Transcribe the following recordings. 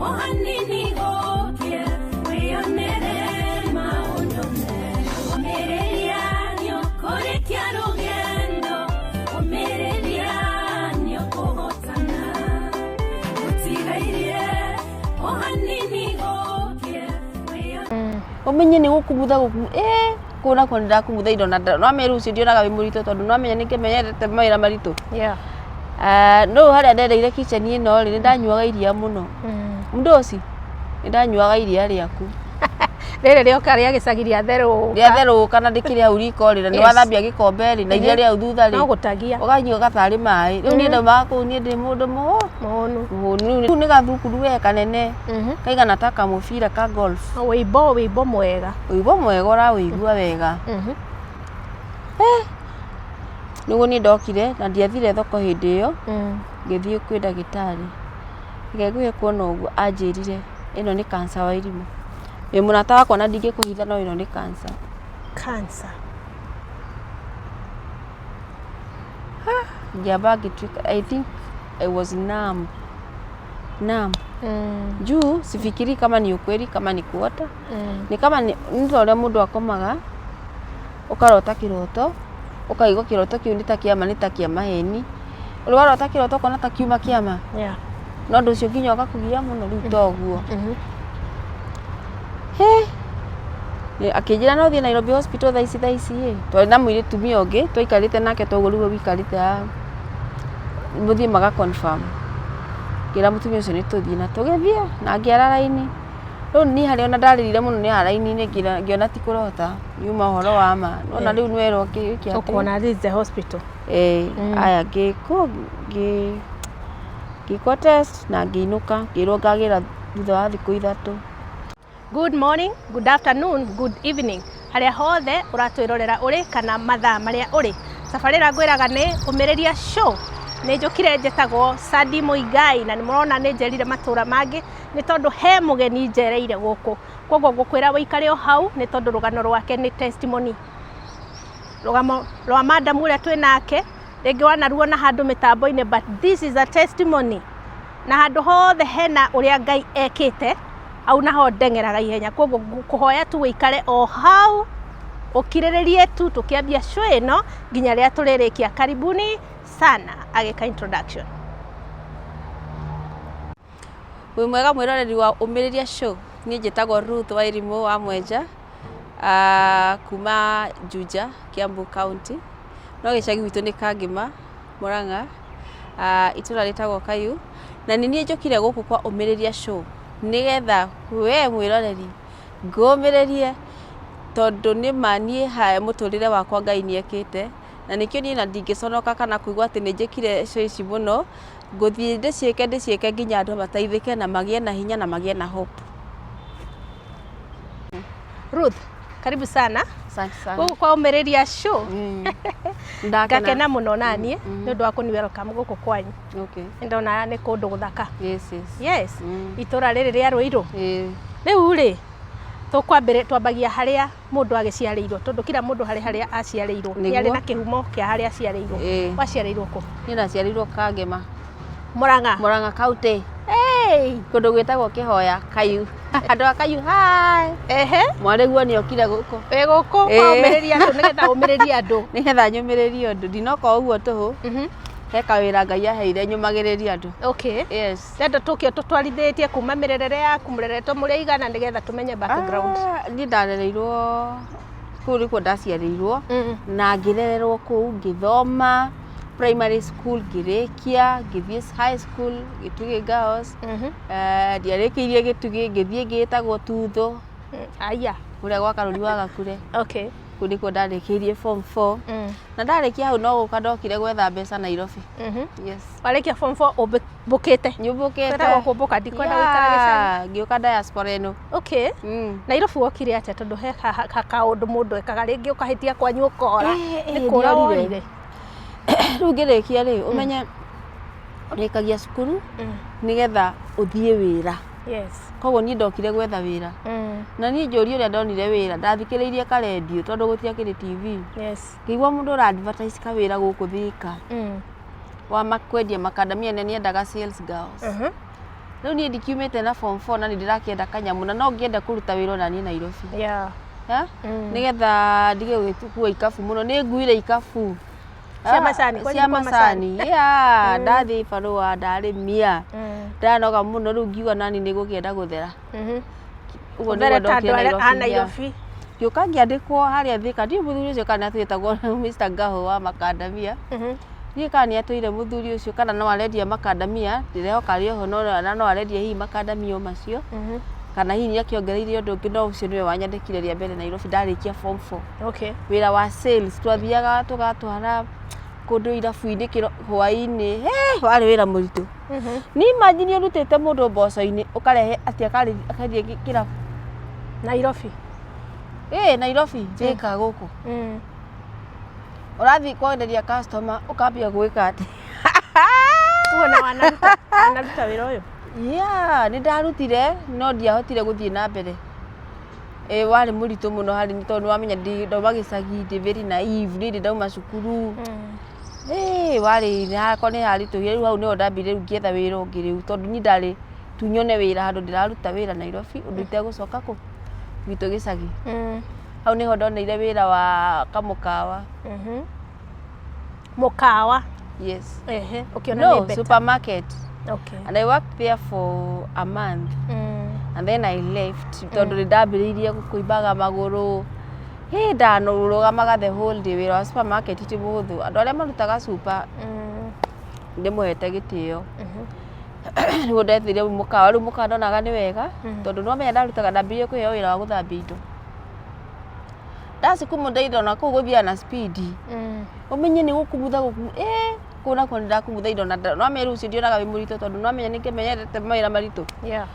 Ohanini gũkĩe wĩonere maũndũ merũ. Ũmĩrĩria nĩũkũrĩkia rũgendo, ũmĩrĩria nĩũkũhotana. Gũtigairie ohanini gũkĩe wĩonere. Ũmenye nĩ gũkumutha gũkumu ĩ kũu nakuo nĩ ndakumutha indo na no amenye rĩu ũcio ndionaga wĩ mũritũ tondũ no amenya nĩ kĩmenyerete mawĩra maritũ. No rĩu harĩa ndereire kitchen ĩno rĩ, nĩ ndanyuaga iria mũno. Mũndũ ũcio nĩ ndanyuaga iria rĩaku. Rĩrĩ rĩoka rĩa gĩcagi rĩatherũka. Rĩatherũka na ndĩkĩrĩ hau riko rĩ, na nĩ wathambia gĩkombe rĩ, na iria rĩau thutha rĩ, No gũtagia. Ũkanyua gatarĩ maĩ. Rĩu niĩ ndaumaga kũu niĩ ndĩ mũndũ mũhũnu. Mũhũnu. Rĩu nĩ gathukuru we kanene kaigana ta kamũbira ka golf. Wĩimbo wĩimbo mwega. Ũimbo mwega ũrawĩigua wega. Nĩguo niĩ ndokire na ndiathire thoko hĩndĩ ĩyo, ngĩthiĩ kwĩ ndagĩtarĩ. Reke ngũhe kuona ũguo anjĩrire ĩno nĩ cancer wa irimũ. Wĩ mũrata wakwa na ndingĩkũhitha no ĩno nĩ cancer. Cancer. Ngĩamba ngĩtuĩka, I think I was numb. Numb. Juu sifikiri kama ni ukweli kama ni kuota. Ni kama nĩ ta ũrĩa mũndũ akomaga ũkarota kĩroto ũkaigua kĩroto kĩu nĩ ta kĩama nĩ ta kĩa maheni. Ũrĩ warota kĩroto ũkona ta kiuma kĩama? No ũndũ ũcio nginya ũgakũgia mũno rĩu toguo. He! Akĩnjĩra no thiĩ Nairobi Hospital thaa ici thaa ici ĩ. Twarĩ na mũtumia ũngĩ twaikarĩte nake toguo rĩu ũikarĩte haha. Mũthiĩ maga confirm. Ngĩra mũtumia ũcio nĩ tũthiĩ na tũgĩthiĩ na ngĩara raini. Rĩu niĩ harĩa ona ndarĩrire mũno nĩ haha raini-inĩ ngĩona ti kũrota nyuma ũhoro wa ma. Nĩwona rĩu nĩwerwo wĩke atĩ. Ũkona this is the hospital. Ĩĩ aya ngĩkwo ngĩkwo test na ngĩinũka ngĩrwo ngagĩra thutha wa thikũ 3. Good morning, good afternoon, good evening. Harĩa hothe ũratwĩrorera ũrĩ kana mathaa marĩa ũrĩ. Tabarĩra ngwĩraga nĩ Ũmĩrĩria Show. Nĩ njũkire njĩtagwo Sandy Mũigai na nĩ mũrona nĩ njerire matũra mangĩ nĩ tondũ he mũgeni njereire gũkũ. Koguo ngũkwĩra ũikare o hau nĩ tondũ rũgano rwake nĩ testimony. Rũgano rwa madam ũrĩa twĩ nake rĩngĩ wanaruona handũ mĩtambo-inĩ, but this is a testimony. Na handũ hothe hena ũrĩa Ngai ekĩte au naho ndeng'eraga ihenya. Koguo ngũkũhoya tu ũikare o hau ũkirĩrĩrie tu tũkĩambia show ĩno nginya rĩrĩa tũrĩrĩkia. Karibuni sana agĩka introduction. Wĩ mwega mwĩroreri wa Ũmĩrĩria Show. Niĩ njĩtagwo Ruth Wairimũ wa Mwenja kuma Juja, Kiambu County. No gĩcagi gwitũ nĩ Kangĩma, Murang'a, itũra rĩtagwo Kayu. Na nĩ niĩ njũkire gũkũ kwa Ũmĩrĩria Show nĩgetha we mwĩroreri ngũmĩrĩrie tondũ nĩ ma niĩ haya mũtũrĩre wakwa Ngai nĩ ekĩte na nĩkĩo niĩ na ndingĩconoka kana kũigua atĩ nĩ njĩkire show ici mũno. Ngũthiĩ ndĩciĩke ndĩciĩke nginya andũ mateithĩke na magĩe na hinya na magĩe na hope. Ruth, karibu sana. Asante sana. Gũkũ kwa Ũmĩrĩria Show. Ndakena. Ngakena mũno naniĩ nĩ ũndũ wa kũni welcome gũkũ kwanyu. Nĩ ndona nĩ kũndũ gũthaka. Yes. Yes. Itũra rĩrĩ rĩa Rũirũ. Ĩĩ. Rĩu rĩ, tũkwambĩrĩ twambagia harĩa mũndũ agĩciarĩirwo tondũ kila mũndũ harĩ harĩa aciarĩirwo. Nĩ arĩ Nĩguo. na kĩhumo kĩa harĩa aciarĩirwo. Ĩĩ. Waciarĩirwo kũ? Niĩ ndaciarĩirwo Kangema. Murang'a. Murang'a County. Hey! Kũndũ gwĩtagwo Kĩhoya Kayu. Andũ a Kayu hi. Ehe. Mwarĩguo nĩ okire gũkũ. Wĩ gũkũ Ĩĩ. kwa ũmĩrĩria andũ nĩgetha ũmĩrĩrie andũ. Nĩgetha nyũmĩrĩrie andũ. Ndinoka o ũguo tũhũ. He kawĩra Ngai aheire nyũmagĩrĩrie andũ. Okay. Yes. Ndenda tũkĩo tũtwarithĩtie kuma mĩrerere yaku mũreretwo mũrĩ aigana nĩgetha tũmenye background. Ah, niĩ ndarereirwo kũu nĩkuo ndaciarĩirwo na ngĩrererwo kũu ngĩthoma primary school ngĩrĩkia ngĩthiĩ high school Gĩtugĩ Girls. Eh, ndiarĩkĩirie Gĩtugĩ ngĩthiĩ ĩngĩ ĩtagwo Tutho. Aya. Kũrĩa gwa Karũri wa Gakure. Okay. Kũu nĩkuo ndarĩkĩirie form 4. Na ndarĩkia hau no gũka ndokire gwetha mbeca Nairobi. Yes. Warĩkia form 4 ũmbũkĩte? Nyũmbũkĩte. Kwĩragwo kũmbũka ndikwenda gũikara gĩcagi. Yeah, ngĩũka diaspora ĩno. Okay. Nairobi wokire atĩa tondũ he kaũndũ mũndũ ekaga rĩngĩ ũkahĩtia kwanyu ũkora. Nĩ kũra ndiorire. worire? Rĩu ngĩrĩkia rĩ, ũmenye ũrĩkagia cukuru nĩgetha ũthiĩ wĩra. Koguo niĩ ndokire gwetha wĩra. Na niĩ njũrie ũrĩa ndonire wĩra, ndathikĩrĩirie karendio tondũ gũtiakĩrĩ TV. Ngĩigua mũndũ ũra advertise kawĩra gũkũ Thika. Wa kwendia makandamia na nĩendaga sales girls. Rĩu niĩ ndikiumĩte na form 4 na nĩ ndĩrakĩenda kanyamũ na no ngĩende kũruta wĩra ona niĩ Nairobi. Yeah. Ha? Mm. Nĩgetha ndige gũgĩkua ikabu mũno. Nĩ nguire ikabu. Cia Ah, macani, kwanyu cia nĩ kwa macani. Yeah, ndathiĩ barũa ndarĩmia. Mm. Ndanoga mũno rĩu ngiuga nani nĩ gũkĩenda gũthera. Mhm. Ũguo nĩguo Ũtherete andũ ndokire arĩa a Nairobi. Yeah. Nairobi. Ngĩũka ngĩandĩkwo harĩa Thika, ndiũĩ mũthuri ũcio kana nĩatwĩtagwo Mr. Ngahu wa makandamia. Mhm. Ndiũĩ kana nĩatũire mũthuri ũcio kana no arendia makandamia, ndĩrehoka arĩ oho no na no arendia hihi makandamia o macio, Mhm. kana hihi nĩakĩongereire ũndũ ũngĩ no ũcio nĩwe wanyandĩkire rĩa mbere Nairobi ndarĩkia form 4. Okay. Wĩra wa sales, twathiaga tũgatwara kũndũ irabu-inĩ kĩro hwaĩ-inĩ, hĩ warĩ wĩra mũritũ. Mhm. Nĩ imagine ũrutĩte mũndũ mboco-inĩ ũkarehe atĩ akendie kĩrabu. Nairobi. Ĩ Nairobi, Thika gũkũ. Mm. Ũrathiĩ kwenderia customer ũkambia gwĩka atĩ Ũguo na wanaruta wanaruta wĩra ũyũ. Yeah, nĩ ndarutire no ndiahotire gũthiĩ na mbere. Ĩ warĩ mũritũ mũno harĩ niĩ tondũ nĩwamenya ndauma gĩcagi ndĩ very naive, niĩ ndĩ ndauma cukuru. Mm. Ĩ warĩ hakwa nĩ haritũhire rĩu hau nĩho ndambire rĩu ngĩetha wĩra ũngĩ rĩu tondũ niĩ ndarĩ tu nyone wĩra handũ ndĩraruta wĩra Nairobi ũndũ itegũcoka kũ gwitũ gĩcagi. Mm. Hau nĩho ndoneire wĩra wa kamũkawa. Mhm. Mũkawa. Yes. Ehe. Ũkĩona nĩ No, better. supermarket. Okay. And I worked there for a month. Mm. And then I left tondũ nĩ ndambĩrĩirie kũimbaga magũrũ. Hĩ ndanũrũgamaga the whole day wĩra wa supermarket ti mũhũthũ. Andũ arĩa marutaga super Mm. ndĩmũhete gĩtĩo. Mhm. Nĩguo ndethire mũkawa rĩu mũkawa ndonaga nĩ wega Mm. tondũ nĩwamenya ndarutaga ndambĩrĩirie kũheo wĩra wa gũthambia indo. Ndacikumutha indo na kũu gũthiaga na speed. Mm. Ũmenye nĩ gũkumutha gũkumu ĩ kũu nakuo nĩ ndakumutha indo na nĩwamenya rĩu ũcio ndionaga wĩ mũritũ tondũ nĩwamenya nĩ ngĩmenyerete mawĩra maritũ. Yeah.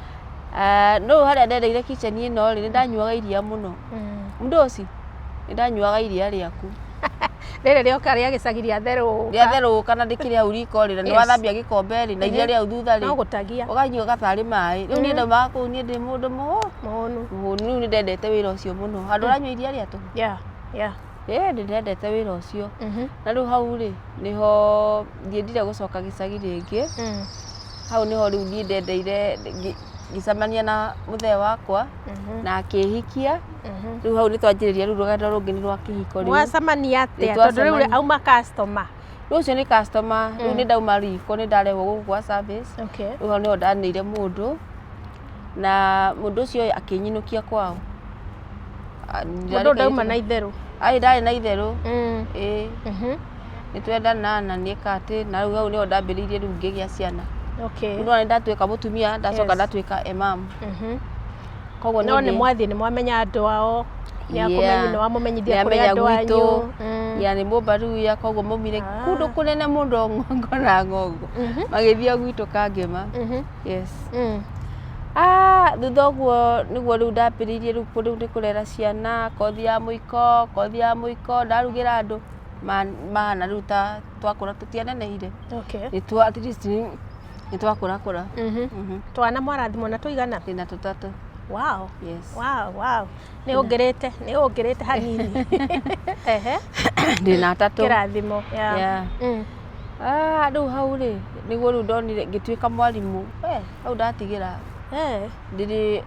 Ah, no harĩa ndendeire kitchen ĩno rĩ nĩ ndanyuaga iria mũno. Mm. Mũdoci nĩ ndanyuaga iria rĩaku. Rĩrĩ rĩoka rĩa gĩcagi rĩatherũka. Rĩatherũka na ndĩkĩrĩ hau riko rĩ na nĩ Yes. wathambia gĩkombe rĩ na iria rĩau thutha rĩ No gũtagia. ũkanyua gatarĩ maĩ. Rĩu niĩ ndaumaga kũu niĩ ndĩ mũndũ Mũhũnu. mũhũnu rĩu nĩ ndendete wĩra ũcio mũno. Handũ ũranyua iria rĩa tũhũ. Yeah. Yeah. Ĩĩ nĩ ndendete wĩra ũcio. Mhm. Na rĩu hau rĩ nĩho ndiendire gũcoka gĩcagi rĩngĩ. Mm. Hau nĩho rĩu niĩ ndendeire ngĩcemania na mũthee wakwa Mhm. na akĩhikia. Mhm. Rĩu hau nĩ twanjĩrĩria rĩu rũgendo rũngĩ nĩ rwa kĩhiko rĩu. Mwacemania atĩa? Nĩ Tondũ rĩu twacemania. auma customer. Rĩu ũcio nĩ customer, rĩu nĩ ndauma riko nĩ ndarehwo gũkũ gwa service. Okay. Rĩu hau nĩho ndanĩire mũndũ na mũndũ ũcio akĩnyinũkia kwao. Ah, Mũndũ ndauma na itherũ. Ai ndarĩ na itherũ. Mm. Ĩĩ Mhm. nĩ twendana na nĩeka atĩ na rĩu hau nĩho ndambĩrĩirie rĩu ngĩgĩa ciana. Okay. Rĩu nĩwona nĩ ndatuĩka mũtumia ndacoka Yes. ndatuĩka a mum. Mhm. Koguo No niĩ nĩ ndĩ- mwathiĩ nĩ mwamenya andũ ao. Nĩ Yeah. akũmenyi nĩ wamũmenyithia kũrĩ Nĩamenya andũ gwitũ, anyu. Mm. ya nĩ mũmbaruya koguo maumire Ah. kũndũ kũnene mũno ng'ongo na ng'ongo Mhm. magĩthiĩ o gwitũ Kangema. Mhm. Yes. Mm. Ah, thutha ũguo nĩguo rĩu ndambĩrĩirie rĩu rĩu nĩ kũrera ciana kothi ya mũiko kothi ya mũiko ndarugĩra andũ mahana rĩu ta twakũra tũtianenehire Okay. nĩ twa at least nĩ twakũrakũra. Mhm. Mhm. Twana mwarathimwo na tũigana? Ndĩna tũtatũ. Wow. Yes. Wow, wow. Nĩ ũngĩrĩte, nĩ ũngĩrĩte hanini. Ehe. Ndĩna atatũ. Kĩrathimo. Yeah. Yeah. Mm. Ah, rĩu hau rĩ nĩguo rĩu ndonire ngĩtuĩka mwarimũ. We, hau ndatigĩra Eh. ndĩrĩ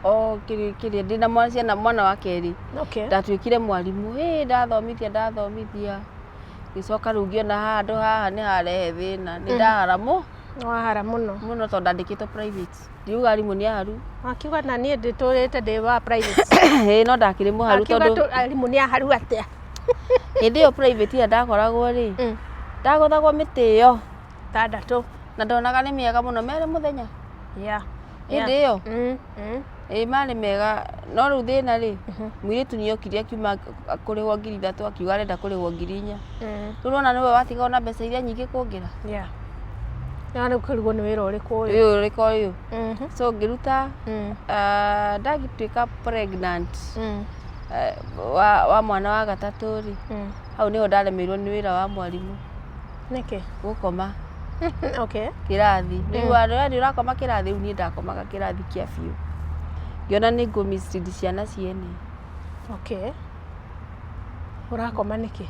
o kĩrĩa ndĩna mwana ciana mwana wa kerĩ Okay. ndatuĩkire mwarimũ ĩ ndathomithia ndathomithia ngĩcoka rĩu ngĩona handũ haha nĩ harehe thĩna nĩ ndahara mũ Nĩ wahara mũno. mũno tondũ ndandĩkĩtwo private ndiuga arimũ nĩ aharu Akiuga na niĩ ndĩtũrĩte ndĩ wa private. ĩ no ndakĩrĩ mũharu Akiuga tondũ arimũ nĩ aharu atĩa? hĩndĩ ĩyo private ĩrĩa ndakoragwo rĩ Mm. ndagothagwo mĩtĩ ĩyo Tandatũ. na ndonaga nĩ mĩega mũno merĩ mũthenya Yeah. hĩndĩ ĩyo Mm. Mm. ĩ marĩ mega no rĩu thĩna rĩ mũirĩtu nĩokire akiuma kũrĩhwo 3,000 akiuga arenda kũrĩhwo 4,000. Mm. Rĩu ũrona nĩwe watigwo na mbeca iria nyingĩ kũngĩra. Yeah. Na rĩu kũrigwo nĩ wĩra ũrĩkũ ũyũ? Ũyũ ũrĩkũ ũyũ? Mhm. So ngĩruta Mm. ndagĩtuĩka pregnant Mm. wa mwana wa gatatũ rĩ Mm. hau nĩho ndaremeirwo nĩ wĩra wa mwarimũ Nĩkĩ? gũkoma Okay. kĩrathi. Rĩu we ũrakoma kĩrathi rĩu niĩ ndakomaga kĩrathi kĩa biũ. Ngĩona nĩ ngũ mislead ciana ciene. Okay. Ũrakoma nĩkĩ?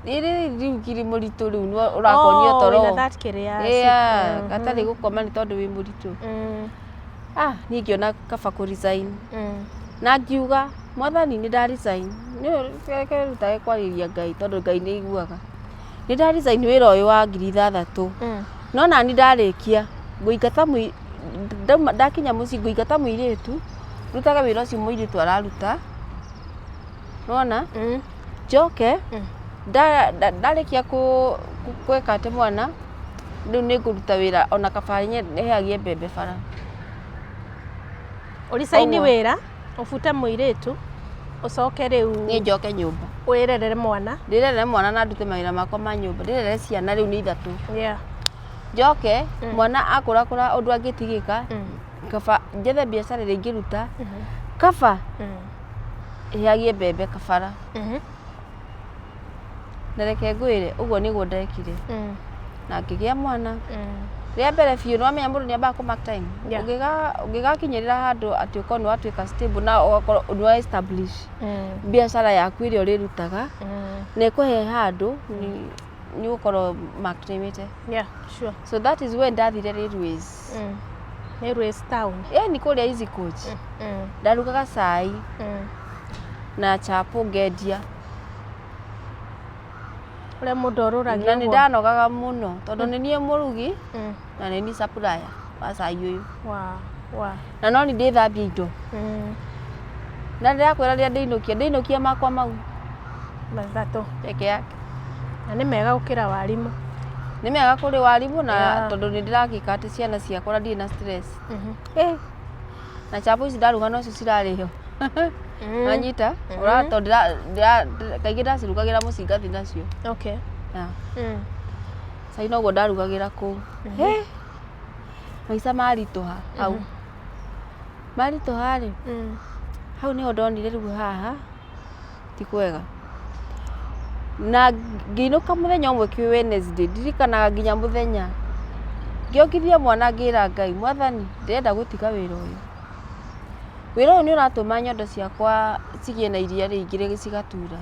Rĩrĩ rĩu kiri mũritũ rĩu nĩ ũrakonio Oh, toro. wĩna that kĩrĩa. Yeah, gatarĩ gũkoma nĩ tondũ wĩ mũritũ. Ah, niĩ ngĩona kaba kũ resign. Na ngiuga mwathani nĩ nda resign. Nĩ reke rutage kwarĩria Ngai tondũ Ngai nĩ aiguaga. Nĩ nda resign wĩra ũyũ wa 6,000. No nani ndarĩkia ngũingata ndauma ndakinya mũciĩ ngũingata mũirĩtu rutage wĩra ũcio mũirĩtu araruta. Nĩwona? Njoke ndarĩkia gwĩka atĩ mwana rĩu nĩ ngũruta wĩra ona kaba heagie mbembe bara. Ũricaini Koguo- wĩra, ũbute mũirĩtu, ũcoke rĩu Niĩ njoke nyũmba. wĩrerere mwana. Ndĩrerere mwana na ndute mawĩra makwa ma nyũmba. Ndĩrerere ciana rĩu nĩ ithatũ. Yeah. Njoke mwana akũrakũra ũndũ angĩtigĩka kaba njethe biacara ĩrĩa ingĩruta kaba heagie mbembe kabara. Na reke ngwĩre ũguo nĩguo ndekire na ngĩgĩa mwana. Rĩa mbere biũ nĩwamenya mũndũ nĩambaga kũ mark time. Yeah. Ũngĩgakinyĩrĩra handũ atĩ ũkorwo nĩ watuĩka stable na ũgakorwo nĩ wa establish biacara yaku ĩrĩa ũrĩrutaga na ĩkũhe handũ nĩ ũgũkorwo mark time-ĩte. Yeah, sure. So that is when ndathire Railways. Railways town. Ĩni kũrĩa Easy Coach. Ndarugaga cai na chapo ngendia. Ũrĩa mũndũ orũragia Na nĩ ũguo. ndanogaga mũno tondũ nĩ niĩ mũrugi na nĩ niĩ supplier wa cai ũyũ. Wa wa. Na no niĩ ndĩthambia indo. Na ndĩrakwĩra rĩrĩa ndĩinũkia, ndĩinũkia makwa mau Mathatũ. peke yake. Na nĩ mega gũkĩra warimũ. Nĩ mega kũrĩ warimũ na Yeah. tondũ nĩ ndĩrakĩka atĩ ciana ciakwa na ndirĩ na stress. Eh. Na chapo ici ndaruga nocio cirarĩo. Wanyita? Ũra tondũ kaingĩ ndacirugagĩra mũciĩ ngathiĩ nacio. Okay. Yeah. Cai noguo ndarugagĩra kũu. Eh. Maica maritũha hau. Maritũha rĩ, hau nĩho ndonire rĩu haha ti kwega. Na ngĩinũka mũthenya ũmwe kĩ Wednesday, ndirikanaga nginya mũthenya. Ngĩongithia mwana ngĩra Ngai, mwathani ndĩrenda gũtiga wĩra ũyũ. Wĩra ũyũ nĩ ũratũma nyondo ciakwa cigĩe na iria rĩingĩ rĩngĩ cigatura.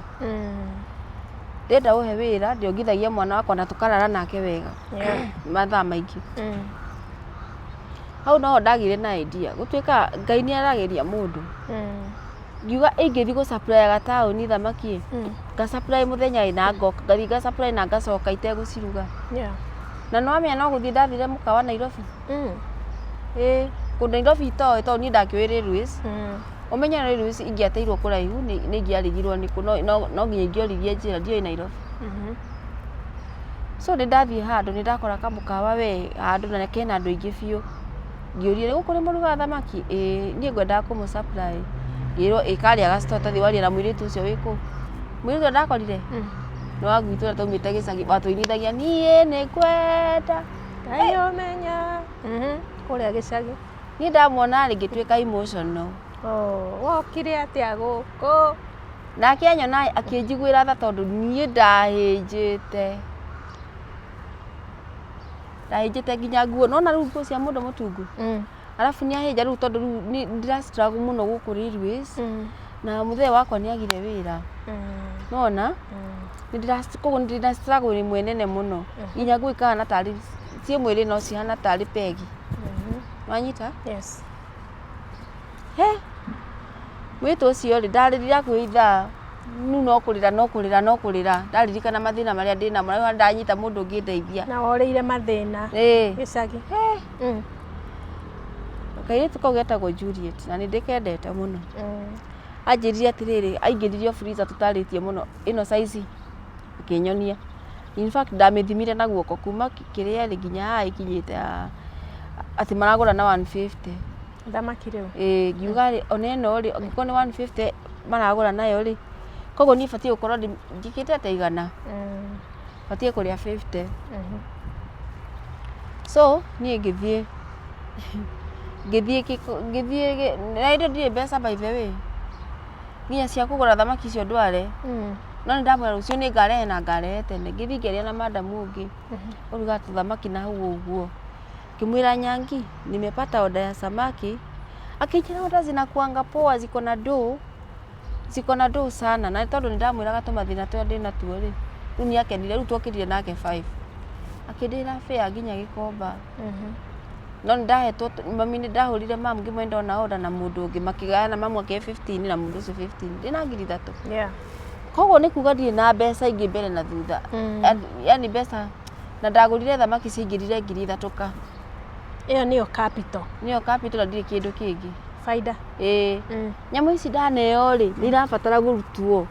Ndĩrenda ũhe wĩra ndĩongithagia mwana wakwa na tũkarara nake wega Yeah. mathaa maingĩ. Hau noho ndagĩire na idea gũtuĩka Ngai nĩ aragĩria mũndũ. Ngiuga ingĩthiĩ gũ supply taũni thamaki ĩ, nga supply mũthenya ĩ na ngoka, ngathiĩ nga supply na ngacoka itegũciruga. Yeah. Na nĩwamenya no gũthiĩ ndathire mũkawa Nairobi. Ĩĩ, kũndũ Nairobi itoĩ tondũ niĩ ndakĩũĩ Railways. Ũmenye Railways ingĩateirwo kũraihu nĩ ingĩarigirwo nĩkũ no nginya ingĩoririe njĩra ndiũĩ Nairobi. So nĩ ndathiĩ handũ nĩ ndakora kamũkawa we handũ na kena andũ aingĩ biũ. Ngĩũria nĩ gũkũ nĩ mũrugaga thamaki? Ĩĩ, niĩ ngwendaga kũmũ supply. Ngĩrwo ĩ karĩa ga store tathiĩ warie na mũirĩtu ũcio wĩ kũu. Mũirĩtu ũrĩa ndakorire nĩ wa gwitũ ũrĩa twaumĩte gĩcagi watũinithagia niĩ nĩ ngwenda. Ngai ũmenya. Kũrĩa gĩcagi. Niĩ ndamuona rĩ ngĩtuĩka emotional. Oh, wokire atĩa gũkũ? Nake anyona akĩnjiguĩra tha tondũ niĩ ndahĩnjĩte. Ndahĩnjĩte nginya nguo. Nĩwona rĩu nguo cia mũndũ mũtungu? Arabu nĩ ahĩnja rĩu tondũ rĩu nĩ ndĩra struggle mũno gũkũ Railways na mũthee wakwa nĩ agire wĩra. Nĩwona? Nĩ ndĩra koguo nĩ ndĩna struggle ĩmwe nene mũno. Nginya nguo ikahana tarĩ ciĩ mwĩrĩ no cihana tarĩ pegi. Nĩwanyita? Yes. He! Mũirĩtu ũcio rĩ, ndarĩrire hakuhĩ ithaa, rĩu no kũrĩra no kũrĩra no kũrĩra, ndaririkana mathĩna marĩa ndĩnamo, rĩu ndanyita mũndũ ũngĩndeithia. Na worĩire mathĩna. Ĩĩ. Gĩcagi. Kairĩtu kau getagwo Juliet na nĩ ndĩkendete mũno. Anjĩrire atĩrĩrĩ, aingĩririe freezer tũtarĩtie mũno, ĩno size akĩnyonia. In fact ndamĩthimire na guoko kuma kĩrĩa ĩrĩ nginya haha ĩkinyĩte haha, atĩ maragũra na 150. Thamaki rĩu. Ĩĩ ngiuga rĩ, ona ĩno rĩ, angĩkorwo nĩ 150 maragũra nayo rĩ, koguo niĩ batiĩ gũkorwo njĩkĩte ta 100, batiĩ kũrĩa 50. So niĩ ngĩthiĩ ngĩthiĩ ngĩthiĩ na hĩndĩ ĩyo ndirĩ mbeca by the way, nginya cia kũgũra thamaki icio ndware. No nĩ ndamwĩra rũciũ nĩ ngarehe na ngarehe tene. Ngĩthiĩ ngĩaria na madam ũngĩ ũrugaga tũthamaki na hau ũguo. Ngĩmwĩra Nyangi, nimepata order ya samaki. Akĩnjĩra order zinakuanga poa, ziko na doo, ziko na doo sana. Na tondũ nĩ ndamwĩraga tũmathĩna tũrĩa ndĩnatuo rĩ, Rĩu nĩ akenire, rĩu twokĩrire nake 5 akĩndĩra fare nginya Gĩkomba. No nĩ ndahetwo, mami nĩ ndahũrire mamu ngĩmwĩra ndona order na mũndũ ũngĩ, makĩgayana, mamu akĩhe 15 na mũndũ ũcio 15, ndĩna 3,000. Koguo nĩ kuga ndirĩ na mbeca ingĩ mbere na thutha. Yani mbeca, na ndagũrire thamaki ciaingĩrire 3,000 ka. Ĩyo nĩyo capital. Nĩyo capital na ndirĩ kĩndũ kĩngĩ. Baida. Ĩĩ. Nyamũ ici ndaneo rĩ, nĩ irabatara kũrutwo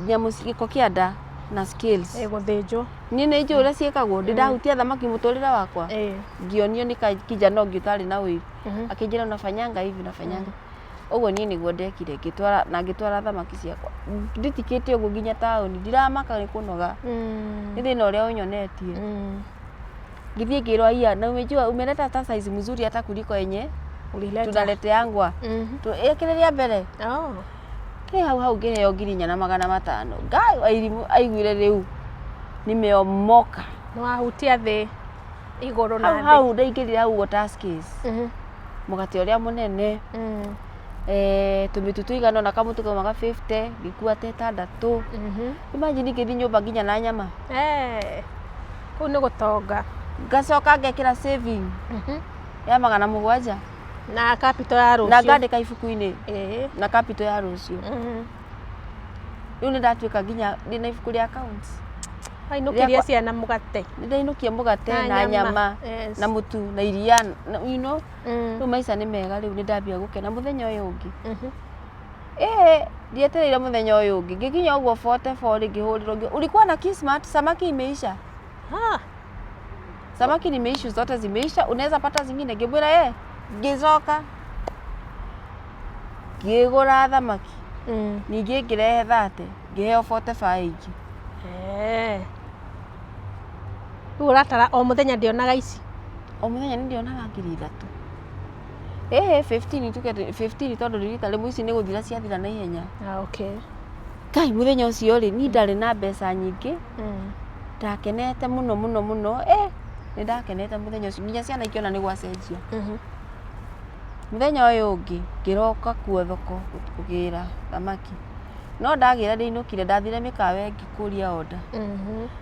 nyamũ gĩko kĩa nda na scales. Gũthĩnjwo. Niĩ nĩ njũĩ ũrĩa ciĩkagwo, ndĩ ndahutia thamaki mũtũrĩre wakwa. Ngĩonio nĩ kijana ũngĩ ũtarĩ na ũiru. Akĩnjĩra unafanyanga hivi, unafanyanga. Ũguo niĩ nĩguo ndekire, ngĩtwara na ngĩtwara thamaki ciakwa. Nditikĩte ũguo nginya taũni, ndiramaka nĩ kũnoga. Nĩ thĩna ũrĩa ũnyonetie. Ngĩthiĩ ngĩrwo haiya, na umejua umeleta hata size mzuri hata kuliko yenye Ulileta. tunaleteangwa. Ĩkĩrĩ rĩa mbere. Oh. Ĩ hau hau ngĩheo 4,500. Ngai Wairimũ aiguire rĩu nimeomoka. Nĩ wahutia thĩ igũrũ na Hau thĩ. hau ndaingĩrire hau ũguo Tuskys. Mũgate ũrĩa mũnene. Tũmĩtu tũigana ũna, kamũtu kaumaga 50, ngĩkua ta ĩtandatũ. Imagine ngĩthiĩ nyũmba nginya na nyama. Kũu nĩ gũtonga. Ngacoka ngekĩra saving ya 700. Na capital ya rũciũ. Na ngandĩka ibuku-inĩ. Na capital ya rũciũ. Rĩu nĩ ndatuĩka nginya ndĩna ibuku rĩa accounts. Wainũkirie ciana mũgate. Nĩ ndainũkia mũgate na nyama na mũtu na iria, you know. Rĩu maica nĩ mega, rĩu nĩ ndambia gũkena. Mũthenya ũyũ ũngĩ. Ĩĩ, ndietereire mũthenya ũyũ ũngĩ. Ngĩkinya ũguo 44 rĩ, ngĩhũrĩrwo, ulikuwa na Kismat, samaki imeisha. Samaki nimeisha, zote zimeisha, unaweza pata zingine. Ngĩmwĩra eh, ngĩcoka ngĩgũra thamaki. Ningĩ ngĩrehe 30, ngĩheo 45 ingĩ. Rĩu ũratara o mũthenya ndĩonaga ici? O mũthenya nĩ ndĩonaga 3,000. Ĩhĩ, 15 tuge 15, tondũ rita rĩmwe ici nĩ gũthira ciathira na ihenya. Ah, okay. Ngai, mũthenya ũcio rĩ, niĩ ndarĩ na mbeca nyingĩ. Ndakenete mũno mũno mũno. Nĩ ndakenete mũthenya ũcio nginya ciana ikĩona nĩ gwacenjia. Mũthenya ũyũ ũngĩ ngĩroka kuo thoko kũgĩra thamaki. No ndagĩra ndĩinũkire, ndathire mĩkawa ĩngĩ kũria order.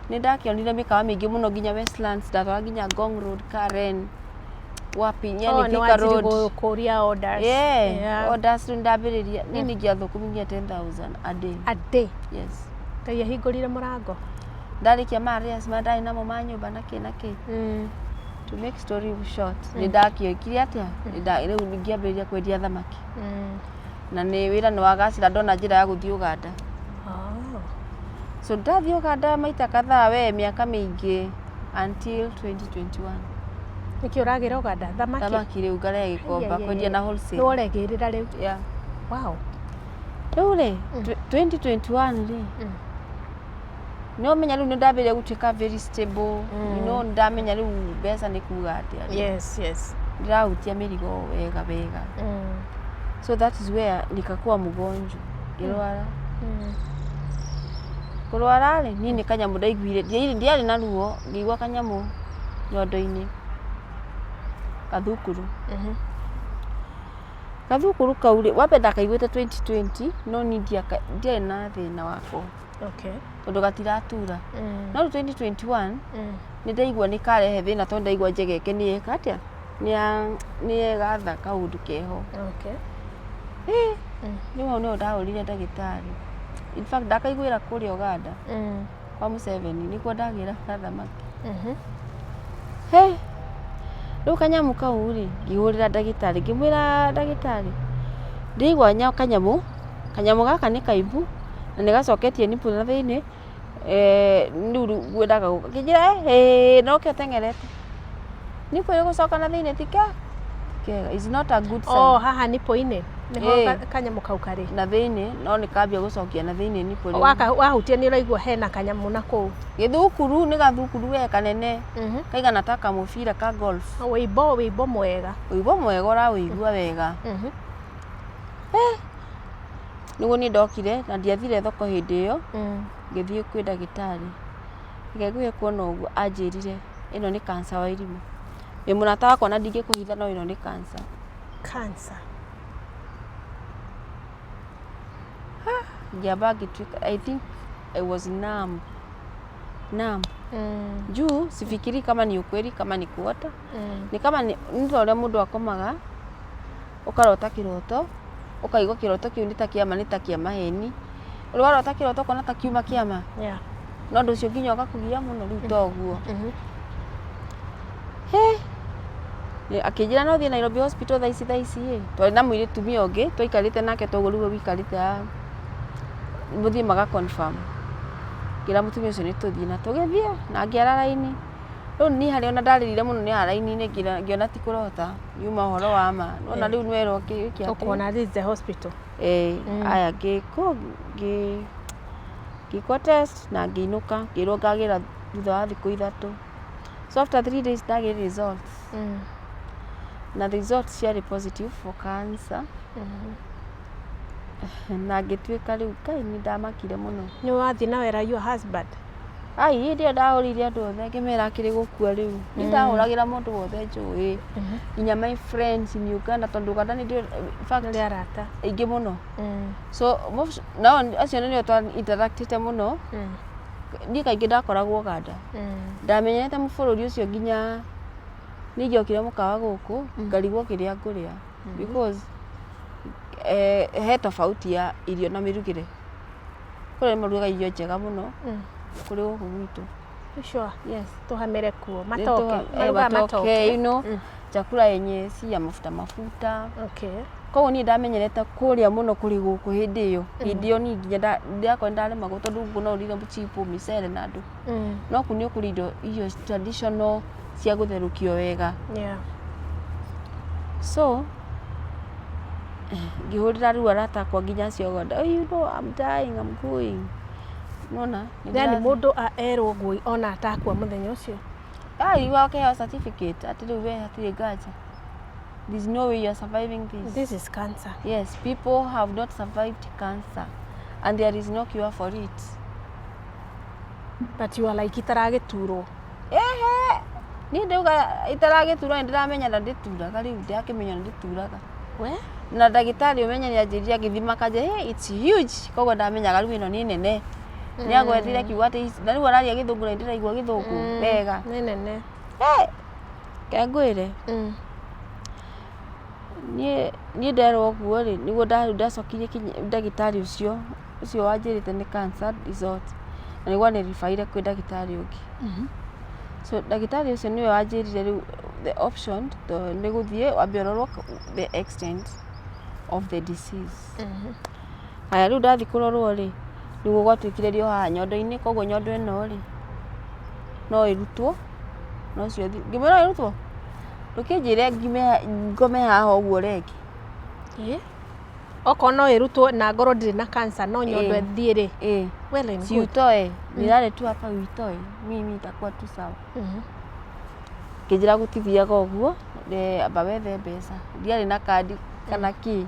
Nĩ ndakĩonire mĩkawa mĩingĩ mũno nginya Westlands, ndatwara nginya Ngong Road, Karen, wapi, yani Oh, nĩ Thika wanjirie Road. kũria orders. Yeah, orders rĩu ndambĩrĩria. Niĩ ningĩathũkũmirie 10,000 a day. A day? Yes. Ngai ahingũrire mũrango. Ndarĩkia ma arrears marĩa ndarĩ namo ma nyũmba na kĩ na kĩ. To make story short, nĩ ndakĩoikire atĩa? Rĩu ngĩambĩrĩria kwendia thamaki. Na nĩ wĩra nĩ wagacĩra ndona njĩra ya gũthiĩ Ũganda. So ndathiĩ Ũganda maita kadhaa we mĩaka mĩingĩ until 2021. Nĩkĩ ũragĩra Ũganda? Thamaki? Thamaki rĩu ngarehe Gĩkomba kwendia na wholesale. Nĩ woregĩrĩra rĩu? Yeah. Wow. Rĩu rĩ, 2021 rĩ, nĩ ũmenya rĩu nĩ ndambĩrĩria gũtuĩka very stable. You know, nĩ ndamenya rĩu mbeca nĩ kuga atĩa. Yes. Ndĩrahutia mĩrigo wega wega. So that is where nikakuwa mgonjwa. Ngĩrwara. Kũrwara rĩ, niĩ nĩ kanyamũ ndaiguire, ndiarĩ na ruo, ngĩigua kanyamũ nyondo-inĩ. Gathukuru. Gathukuru kau rĩ, wambe ndakaiguĩte 2020, no niĩ ndiarĩ na thĩna wako. Tondũ gatiratura. No rĩu 2021, nĩ ndaigua nĩ karehe thĩna tondũ ndaigua njegeke nĩ yeka atĩa? Nĩ yegatha kaũndũ keho. Rĩu hau nĩho ndahũrire ndagĩtarĩ. In fact, ndakaiguĩra kũrĩa Ũganda kwa Museveni, nĩkuo ndagĩraga thamaki. He, rĩu kanyamũ kau rĩ, ngĩhũrĩra ndagĩtarĩ, ngĩmwĩra ndagĩtarĩ, ndĩraigua kanyamũ, kanyamũ gaka nĩ kaimbu na nĩ gacoketie nipple na thĩinĩ, rĩu ngwendaga gũka. Akĩnjĩra ĩĩ no ũke ũteng'erete. Nipple ĩgũcoka na thĩinĩ ti kega. It's not a good sign. Oh, haha nipple-inĩ nĩho kanyamũ kau karĩ. Na thĩinĩ, no nĩ kambia gũcokia na thĩinĩ nipple rĩu. Wahutia nĩ ũraigua hena kanyamũ na kũu. Gĩthukuru nĩ gathukuru we kanene. Kaigana ta kamũbira ka golf. Wĩimbo, wĩimbo mwega. Wĩimbo mwega ũrawĩigua wega. Nĩguo niĩ ndokire na ndiathire thoko hĩndĩ ĩyo, ngĩthiĩ kwĩ ndagĩtarĩ. Reke ngũhe kuona ũguo anjĩrire ĩno nĩ cancer wa irimũ. Wĩ mũrata wakwa na ndingĩkũhitha no ĩno nĩ cancer. Cancer. Ngĩamba ngĩtuĩka, I think I was numb. Naam. Juu sifikiri kama ni ukweli, kama ni kuota. Ni kama nĩ ta ũrĩa mũndũ akomaga, ũkarota kĩroto, ũkaigua kĩroto kĩu nĩ ta kĩama, nĩ ta kĩa maheni. Ũrĩ warota kĩroto ũkona ta kiuma kĩama? No ũndũ ũcio nginya ũgakũgia mũno rĩu toguo. He akĩnjĩra no thiĩ Nairobi Hospital thaa ici, thaa ici ĩ. Twarĩ na mũtumia ũngĩ twaikarĩte nake toguo rĩu ũikarĩte haha, mũthiĩ maga confirm. Ngĩra mũtumia ũcio nĩ tũthiĩ na tũgĩthiĩ na ngĩara raini. Rĩu niĩ harĩa ona ndarĩrire mũno nĩ haha raini-inĩ, ngĩona ti kũrota, yuma ũhoro wa ma. Nĩwona rĩu nĩwerwo wĩke atĩa. Ũkona this is the hospital. Ĩĩ, aya ngĩkwo ngĩkwo test na ngĩinũka, ngĩrwo ngagĩra thutha wa thikũ 3. So after 3 days ndagĩire results. Na results ciarĩ positive for cancer. Na ngĩtuĩka rĩu Ngai nĩ ndamakire mũno. Nĩ wathiĩ na wera your husband? Ai, hĩndĩ ĩyo ndahũrĩire andũ othe ngĩmera akĩrĩ gũkua rĩu. Nĩ ndahũragĩra mũndũ wothe njũĩ. Nginya my friends in Uganda, tondũ Uganda nĩ ndĩ in fact Nĩ arata. aingĩ mũno. So most, nao acio nĩo twa interactĩte mũno. Niĩ kaingĩ ndakoragwo Uganda. Ndamenyerete bũrũri ũcio nginya nĩ ingĩokire mũkawa gũkũ ngarigwo kĩrĩa ngũrĩa, because he tofauti ya irio na mĩrugĩre. Kũrĩa marugaga irio njega mũno kũrĩ gũkũ gwitũ. Sure. Yes. Tũhamĩre kuo. Matoke. Marugaga Marugaga matoke, chakula yenye si ya mafuta mafuta. Koguo niĩ ndamenyerete kũrĩa mũno kũrĩ gũkũ hĩndĩ ĩyo. Hĩndĩ ĩyo niĩ nginya ndakora ndaremagwo, tondũ gũkũ no ũrire chipo, mĩcere na andũ. No kũu nĩ ũkũrĩa indo, irio traditional cia gũtherũkio wega. So ngĩhũrĩra rĩu arata akwa nginya acio Uganda, "Oh, I'm dying, I'm going." Nona nĩ Yani ndĩrathiĩ. mũndũ erwo ũguo ona atakua mũthenya ũcio. Ai, wakĩheo certificate atĩ rĩu we hatirĩ nganja. There's no way you are surviving this. This is cancer. Yes, people have not survived cancer and there is no cure for it. But you are like itaragĩturwo. Ehe, niĩ ndauga itaragĩtura, nĩ ndĩramenya na ndĩturaga rĩu, ndĩrakĩmenya nĩ ndĩturaga. We? Na ndagĩtarĩ ũmenya nĩ anjĩrire agĩthima kanja, "Hey, it's huge." Koguo ndamenyaga rĩu ĩno nĩ nene. Nĩ agwethire kiugo atĩ na rĩu araria Gĩthũngũ na ndĩraigua Gĩthũngũ wega. Nĩ nene. Hey, ke ngwĩre. Niĩ nderwo ũguo rĩ, nĩguo ndacokirie ndagĩtarĩ ũcio wanjĩrĩte nĩ cancer result, na nĩguo anĩribaire kwĩ ndagĩtarĩ ũngĩ. So ndagĩtarĩ ũcio nĩwe wanjĩrire rĩu the option nĩ gũthiĩ wambe ũrorwo the extent of the disease. Haya, rĩu ndathiĩ kũrorwo rĩ, nĩguo gwatuĩkire rĩ o haha nyondo-inĩ, koguo nyondo ĩno rĩ no ĩrutwo, no ũcio ngĩmwĩra no ĩrutwo, ndũkĩnjĩre ngime ngome haha ũguo rĩngĩ. Ĩ? Okorwo no ĩrutwo na ngorwo ndirĩ na cancer, no nyondo ĩthiĩ rĩ. Ĩĩ. Well and Si good. utoe, nilale tu hapa uitoe, mimi itakuwa tu sawa. Ngĩnjĩra gũtithiaga ũguo, amba wethe mbeca. Ndiarĩ na kandi kana kĩ.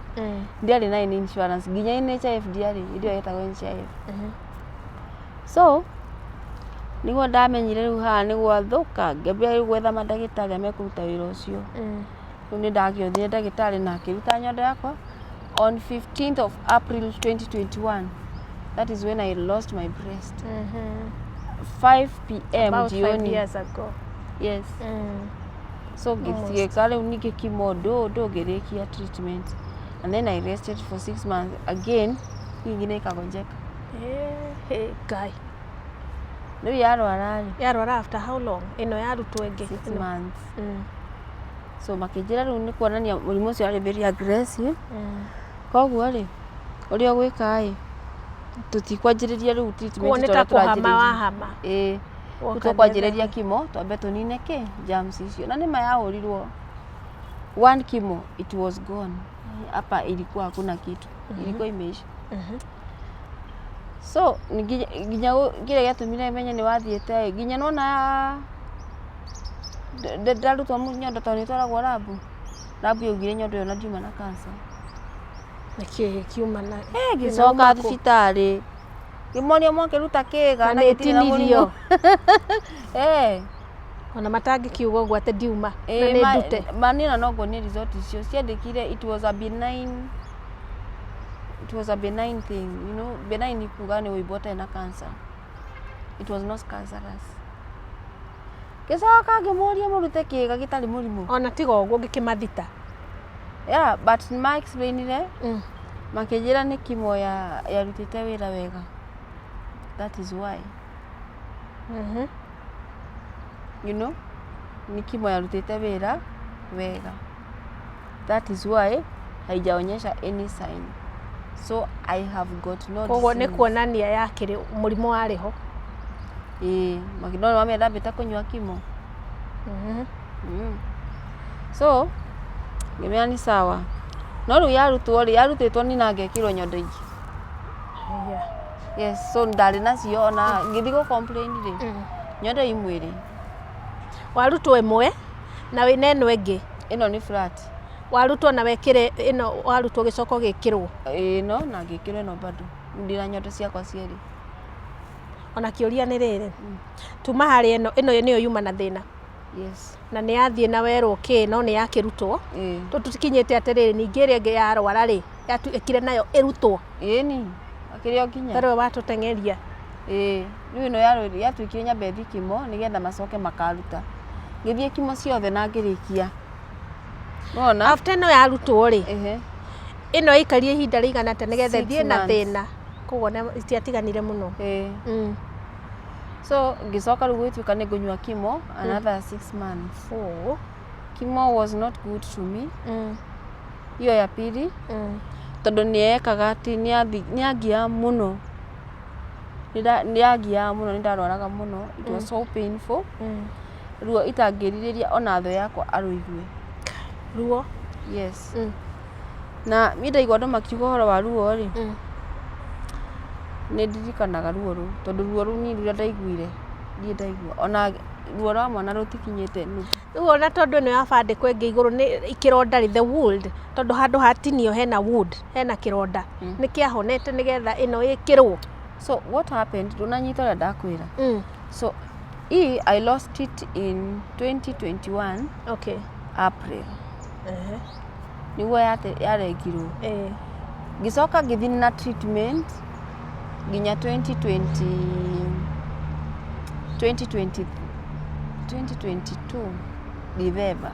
Ndiarĩ na any insurance, nginya NHIF ndiarĩ, hĩndĩ ĩyo yetagwo NHIF. So nĩguo ndamenyire rĩu haha nĩ gwathũka, ngĩambia rĩu gwetha mandagĩtarĩ arĩa mekũruta wĩra ũcio. Rĩu nĩ ndakĩonire ndagĩtarĩ na akĩruta nyondo yakwa on 15th of April 2021. That is when I lost my breast. 5 p.m. About 5 jioni. years ago. Yes. So ngĩka rĩu ningĩ chemo ndũ ngĩrĩkia treatment. And then I rested for 6 months. Again, hii ingine ikagonjeka. Hey, Ngai. Rĩu yarwara rĩ, Yarwara after how long? Ĩno yarutwo ĩngĩ. six Ĩno. months. So makĩnjĩra rĩu nĩ kuonania mũrimũ ũcio warĩ very aggressive. Koguo rĩ, ũrĩa ũgwĩka ĩ, tũtikwanjĩrĩria rĩu treatment Koguo nĩ ta ta ũrĩa kũhama tũranjĩrĩirie. wahama. Ĩĩ. Woka Tũkwanjĩrĩria chemo, twambe tũnine kĩ germs icio. Na nĩma yahũrirwo one chemo, it was gone. Hapa ilikuwa hakuna kitu. Ilikuwa imeisha. So nginya kĩrĩa gĩatũmire menye nĩ wathiĩte ĩ, nginya nona ndarutwo nyondo tondũ nĩ ĩtwaragwo lab. Lab yaugire nyondo ĩyo na ndiuma na cancer. Nĩkĩ kiuma na Ngĩcoka thibitarĩ ngĩmoria mwakĩruta kĩga Na na nĩ gĩtirĩ na mũrimũ. ĩtinirio. Eh. Ona matangĩkiuga ũguo atĩ ndiuma na Eh, nĩ ndute. Ma niĩ no nguonie result icio ciandĩkire it was a benign thing. Benign ni kuga nĩ wĩimbo ũtarĩ na cancer. It was not cancerous. Ngĩcoka ngĩmũria mũrute kĩga gĩtarĩ mũrimũ. Ona tiga ũguo ngĩkĩmathita. Yeah, but ma explainire makĩnjĩra nĩ chemo ya yarutĩte wĩra wega. That is why. Nĩ chemo yarutĩte wĩra wega. That is why haijaonyesha any sign. So I have got no Koguo nĩ disease. kuonania yakĩrĩ mũrimũ warĩ ho. Ĩĩ, no nĩwamenya ndambĩte kũnyua chemo. So ngĩmera nĩ sawa. No rĩu yarutwo rĩ, yarutĩtwo ni na ngekĩrwo nyondo ingĩ. Yes, so ndarĩ nacio ona ngĩthiĩ gũ complain rĩ, nyondo imwe rĩ. Warutwo ĩmwe na wĩna ĩno ĩngĩ. Ĩno nĩ flat. Warutwo na wekĩre ĩno warutwo gĩcoka ũgĩkĩrwo. Ĩno na ngĩkĩrwo ĩno bado. Ndĩna nyondo ciakwa cierĩ. Ona kĩũria nĩ rĩrĩ, tuma harĩ ĩno, ĩno nĩyo yuma na thĩna. Yes. Na nĩ yathiĩ na werwo kĩ no nĩ yakĩrutwo. Ĩĩ. Tũtikinyĩte atĩrĩrĩ, ningĩ ĩrĩa ĩngĩ yarwara rĩ, yatuĩkire nayo ĩrutwo. Ĩni, akĩrĩ o nginya. Tarĩ we watũteng'eria. Ĩĩ, rĩu ĩno yatuĩkire nyambe thiĩ chemo nĩgetha macoke makaruta. Ngĩthiĩ chemo ciothe na ngĩrĩkia. Nĩwona? After ĩno yarutwo rĩ, Ehe. ĩno ĩikarie ihinda rĩigana atĩa nĩgetha Six ĩthiĩ na months. thĩna? Koguo itiatiganire mũno. Ĩĩ. So ngĩcoka rĩu gũgĩtuĩka nĩ ngũnyua chemo another 6 months. Oh. Chemo was not good to me. Hiyo ya pili tondũ nĩ yekaga atĩ nĩ angiaga mũno. Nĩ angiaga mũno, nĩ ndarwaraga mũno. It was so painful. Ruo itangĩrirĩria ona thũ yakwa arũigue. Ruo. Yes. Na niĩ ndaigua andũ makiuga ũhoro wa ruo rĩ, nĩ ndirikanaga ruo rũu tondũ ruo rũu niĩ rũrĩa ndaiguire ndirĩ ndaigua ona ruo rwa mwana rũtikinyĩte nuthu. Rĩu ona tondũ ĩno yabandĩkwo ĩngĩ igũrũ nĩ kĩronda rĩ, the wound, tondũ handũ hatinio hena wound, hena kĩronda. Nĩ kĩahonete nĩgetha ĩno ĩkĩrwo. So what happened, ndũnanyita ũrĩa ndakwĩra. So hii I lost it in 2021 April. Nĩguo yarengirwo. Ngĩcoka ngĩthiĩ na treatment nginya 2020 2020 2022 December.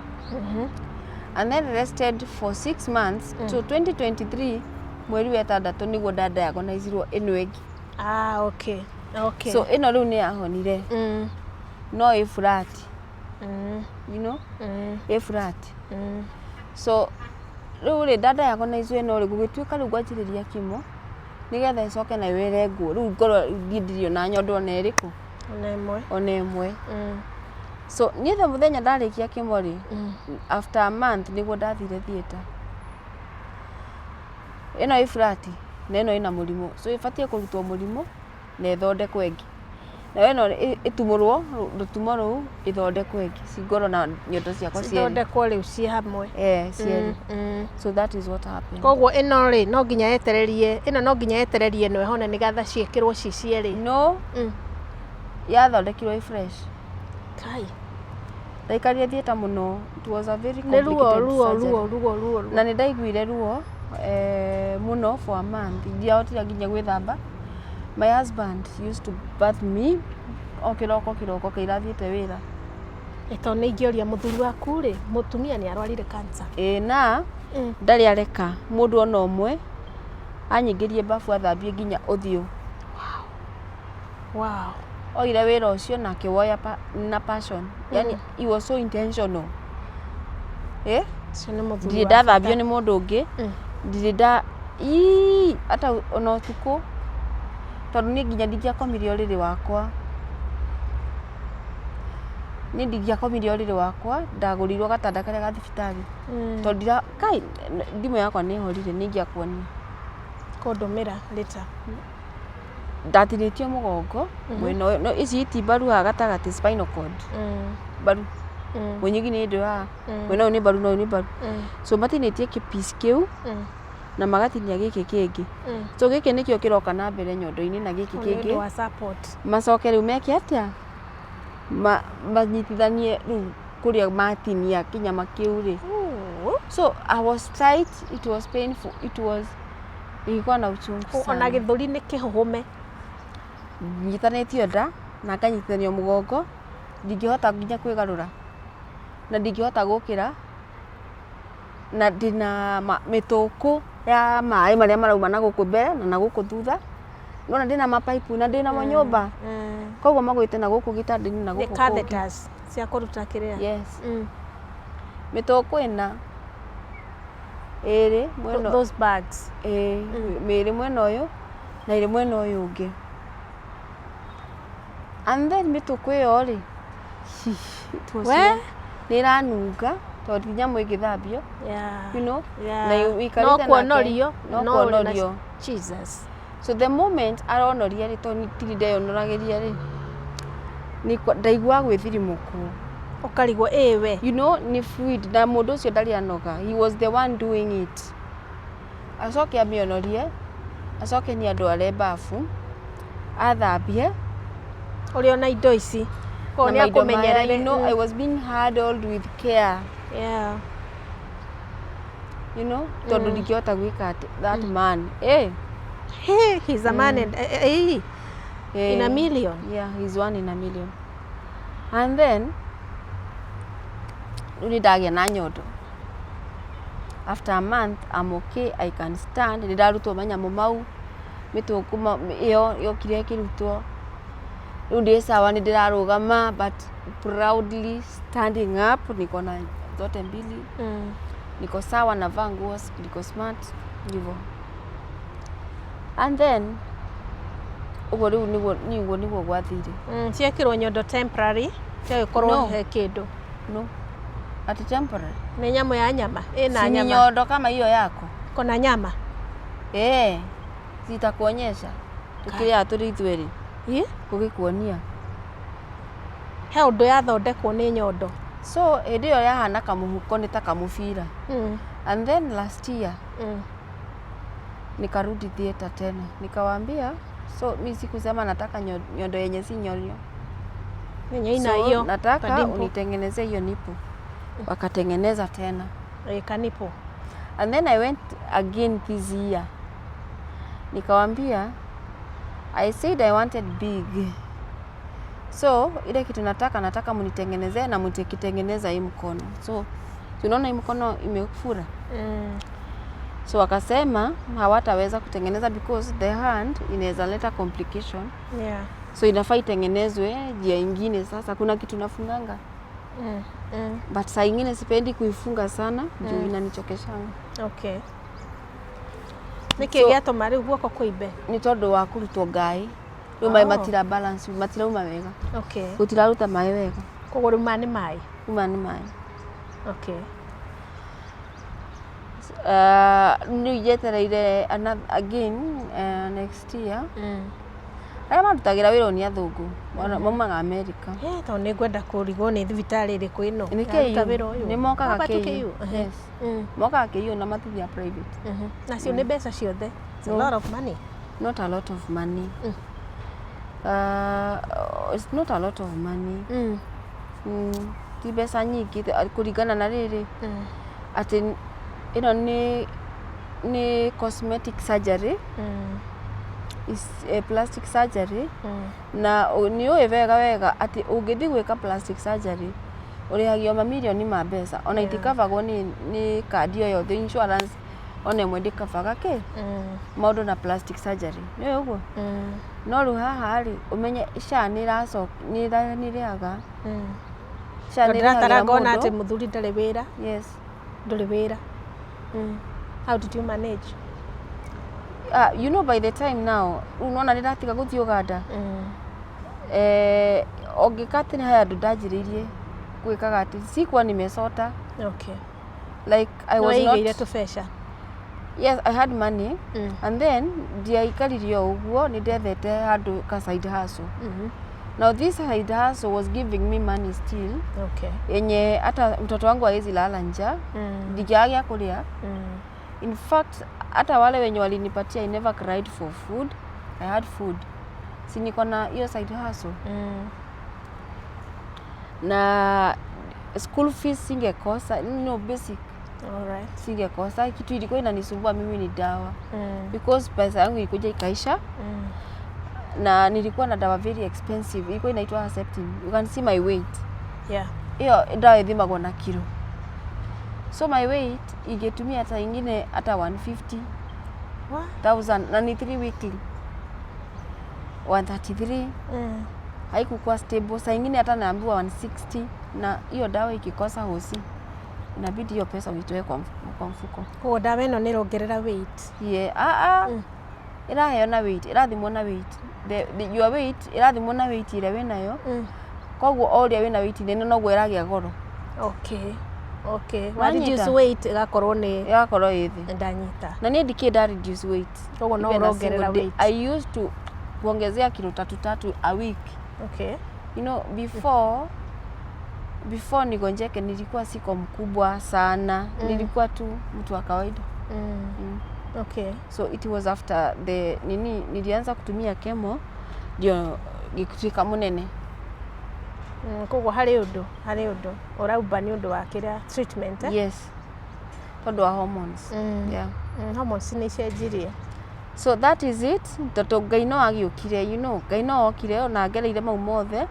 And then rested for 6 months. So 2023 mweri wa ĩtandatũ nĩguo ndadiagnosirwo ĩno ĩngĩ. Ah, okay. Okay. So ĩno rĩu nĩ yahonire no ĩ flat. Ĩ flat. So rĩu rĩ ndadiagnosirwo ĩno rĩ, gũgĩtuĩka rĩu ngwanjĩrĩria chemo nĩgetha ĩcoke nayo ĩrengwo, rĩu ngorwo niĩ ndirĩ ona nyondo ona ĩrĩkũ. Ona ĩmwe. Ona ĩmwe. So niĩ the mũthenya ndarĩkia chemo rĩ, after a month nĩguo ndathire theatre. Ĩno ĩ flat na ĩno ĩna mũrimũ, so ĩbatiĩ kũrutwo mũrimũ na ĩthondekwo ĩngĩ. Nayo ĩno ĩtumũrwo rũtumo rũu ĩthondekwo ĩngĩ, cingorwo na nyondo ciakwa cierĩ. Cithondekwo rĩu ciĩ hamwe. Eh, cierĩ. So that is what happened. Koguo ĩno rĩ, no nginya yetererie, ĩno no nginya yetererie ĩno ĩhone nĩgetha ciĩkĩrwo ci cierĩ. No, yathondekirwo ĩ fresh. Kai. Ndaikarire theatre mũno. It was a very Nĩ ruo complicated ruo surgery. ruo ruo ruo ruo. Na nĩ ndaiguire ruo mũno for a month. Ndiahotire nginya gwĩthamba. My husband used to bath me o kĩroko kĩroko kaira athiĩte wĩra. Ĩ tondũ nĩ ingĩũria mũthuri waku rĩ, mũtumia nĩ arwarire cancer. Ĩĩ na ndarĩ areka mũndũ ona ũmwe anyingĩrie bafu athambie nginya ũthiũ. Oire wĩra ũcio na akĩwoya na passion. Yani he was so intentional. Eh? Ũcio nĩ mũthuri Ndirĩ wa ndathambio bata. nĩ mũndũ ũngĩ. Ndirĩ nda ii hata ona ũtukũ tondũ niĩ nginya ndingĩakomire ũrĩrĩ wakwa. Niĩ ndingĩakomire ũrĩrĩ wakwa, ndagũrĩirwo gatanda karĩa ga thibitarĩ. Tondũ ndira kai thimũ yakwa nĩ ĩhorire, nĩ ingĩakuonia. Kũndũmĩra later. Ndatinĩtio mũgongo mwena ũyũ, no ici iti mbaru haha gatagatĩ, spinal cord. Mbaru. Mũnyigi nĩ ndũ haha. Mwena ũyũ nĩ mbaru na ũyũ nĩ mbaru. So matinĩtie kĩ piece kĩu na magatinia gĩkĩ kĩngĩ. So gĩkĩ nĩkĩo kĩroka na mbere nyondo-inĩ na gĩkĩ Nĩ ũndũ kĩngĩ. wa support. Macoke rĩu meke atĩa? Manyitithanie rĩu kũrĩa matinia kĩnyama kĩu rĩ. So I was tight, it was painful, it was ilikuwa na uchungu Ona sana. Gĩthũri nĩ kĩhũhũme. Nyitanĩtio nda. Na nganyitithanio mũgongo, ndingĩhota nginya kwĩgarũra na ndingĩhota gũkĩra, na ndĩna mĩtũkũ ya maĩ marĩa marauma na gũkũ mbere na na gũkũ thutha. Nona ndĩna mapaipu na ndĩna mo nyũmba, koguo magwĩte na gũkũ gĩtanda-inĩ na Nĩ gũkũ kũngĩ. Catheters cia kũruta kĩrĩa. Yes. Mĩtũkũ ĩna, ĩrĩ mwena Those bags. Ĩĩ, mĩĩrĩ mwena ũyũ na ĩrĩ mwena ũyũ ũngĩ. And then mĩtũkũ ĩyo rĩ, it was We? Nĩ ĩranunga tondũ ti nyamũ ĩngĩthambio. Na ũikarĩte No nake, kuonorio. No No ũrĩ na kuonorio. Jesus. So the moment aronoria rĩ, tondũ tiri ndeyonoragĩria rĩ, ndaiguaga gwĩthirimũkwo. Ũkarigwo ĩwe. Nĩ fluid na mũndũ ũcio ndarĩ anoga. He was the one doing it. Acoke amĩonorie, acoke niĩ andware bafu, athambie. Ũrĩ ona indo ici. Koguo Na nĩ maindo maya, akũmenyerere. I was being handled with care. Tondũ ndingĩhota gwĩka atĩ that man. Hey, he's a man and, in a million. Yeah, he's one in a million. And then rĩu nĩ ndagĩa na nyondo. After a month, I'm okay, I can stand. Nĩ ndarutwo manyamũ mau, mĩtũkũ ĩyo yokire ĩkĩrutwo. Rĩu ndĩ sawa, nĩ ndĩrarũgama, but proudly standing up, niko na zote mbili. Niko sawa, navaa nguo, niko smart, hivyo. And then ũguo rĩu nĩguo gwathire. Ciekĩrwo nyondo temporary, ciagĩkorwo No. he kĩndũ. No. Ati temporary. Nĩ nyamũ ya nyama, ĩna Si ni nyama. nyondo kama hiyo yako. Kona nyama. Eh, zitakuonyesha. Tukĩrĩa tũrĩ ithuerĩ. Ĩ? Gũgĩkuonia. He ũndũ yathondekwo nĩ nyondo. So hĩndĩ ĩyo yahana kamũhuko, nĩ ta kamũbira. And then last year nikarudi theatre tena, nikawaambia, so mi sikusema nataka nyondo yenye si nyonyo. Yenye ina So hiyo nataka kadimpo. unitengenezee hiyo nipple. Wakatengeneza tena. Eh, kanipple. And then I went again this year, nikawambia, I said I wanted big, so ile kitu nataka mnitengenezee na mtikitengeneza hii mkono. So tunaona hii mkono imefura. So wakasema hawataweza kutengeneza because the hand inaweza leta complication, so inafaa itengenezwe njia ingine. Sasa kuna kitu nafunganga, but saa ingine sipendi kuifunga sana juu inanichokeshanga. Okay. Nĩkĩ gĩatũma rĩu guoko kũimbe? Nĩ tondũ wa kũrutwo ngaĩ, rĩu maĩ Oh. matira balance, matirauma wega. Gũtiraruta maĩ wega. Koguo rĩu ma nĩ maĩ. Rĩu maya nĩ maĩ. Rĩu njetereire again next year. Arĩa marutagĩra wĩra ũyũ nĩ athũngũ, maumaga America. Eh, tondũ nĩ ngwenda kũrigwo nĩ thibitarĩ ĩrĩkũ ĩno Nĩ yaruta KU. wĩra ũyũ. Nĩ mokaga Hapa tu KU. KU. Ehe. Yes. Mokaga KU na matithia private. Nacio nĩ mbeca ciothe. It's a No. lot of money. Not a lot of money. It's not a lot of money. Ti mbeca nyingĩ kũringana na rĩrĩ atĩ ĩno nĩ cosmetic surgery, is a plastic surgery, na nĩ ũĩ wega wega atĩ ũngĩthiĩ gwĩka plastic surgery ũrĩhagio mamirioni ma mbeca, ona itikabagwo nĩ kandi o yothe, insurance ona ĩmwe ndĩkabaga kĩ maũndũ na plastic surgery, nĩ ũĩ ũguo. No rĩu haha rĩ, ũmenye SHA nĩ nĩ ĩrĩhaga. SHA Tondũ nĩ ndĩratara ĩrĩhagĩra ngona mũndũ. atĩ mũthuri ndarĩ wĩra, Yes. ndũrĩ wĩra. How did you manage? By the time now rĩu nona nĩ ndatiga gũthiĩ Ũganda, ũngĩka atĩ nĩ he andũ ndanjĩrĩirie gwĩkaga atĩ sikuwa nimesota. Like I was Nĩweigĩire not tũbeca. Yes, I had money. And then ndiaikarire o ũguo, nĩ ndethete handũ ka side hustle. Now this side hustle was giving me money still, yenye hata mtoto wangu hawezi lala njaa, ndingĩaga gĩa kũrĩa. In fact, hata wale wenye walinipatia, I never cried for food. I had food, si niko na hiyo side hustle. Na school fees singekosa, no basic singekosa. Kitu ilikuwa inanisumbua mimi ni dawa, because pesa yangu ilikuja ikaisha. Na nilikuwa na dawa very expensive, ilikuwa inaitwa Herceptin. You can see my weight. Hiyo dawa ithimagwo na kilo, so my weight ingĩtumia hata ingine hata 150 What? thousand, na ni 3 weekly, 133. Haikukuwa stable. Saa ingine hata naambiwa 160, na hiyo dawa ikikosa hosi, inabidi hiyo pesa uitoe kwa mfuko. Koguo ndawa ĩno nĩ ĩrongerera weight? Yeah. Ah, ah. Ĩraheo na weight, ĩrathimwo na weight. Your weight ĩrathimwo na weight ĩrĩa wĩnayo. Koguo o ũrĩa wĩna weight nene, noguo ĩragĩa goro. Okay, wa Wanyita? reduce weight ĩgakorwo nĩ Ĩgakorwo ĩ thĩ. Ndanyita. Na niĩ ndikĩ nda reduce weight. Koguo no Even a ũrongerera single day. weight. I used to kuongezea kilo tatu tatu a week. Before nigonjeke, nilikuwa siko mkubwa sana. Nilikuwa tu mtu wa kawaida. So it was after the nini, nilianza kutumia chemo, ndio gĩtuĩka mũnene. Koguo harĩ ũndũ ũraumba nĩ ũndũ wa kĩrĩa treatment, eh? Yes, tondũ wa hormones. Yeah. Hormones nĩ icenjirie. So that is it, tondũ Ngai no agĩũkire, Ngai no okire ona ngereire mau mothe.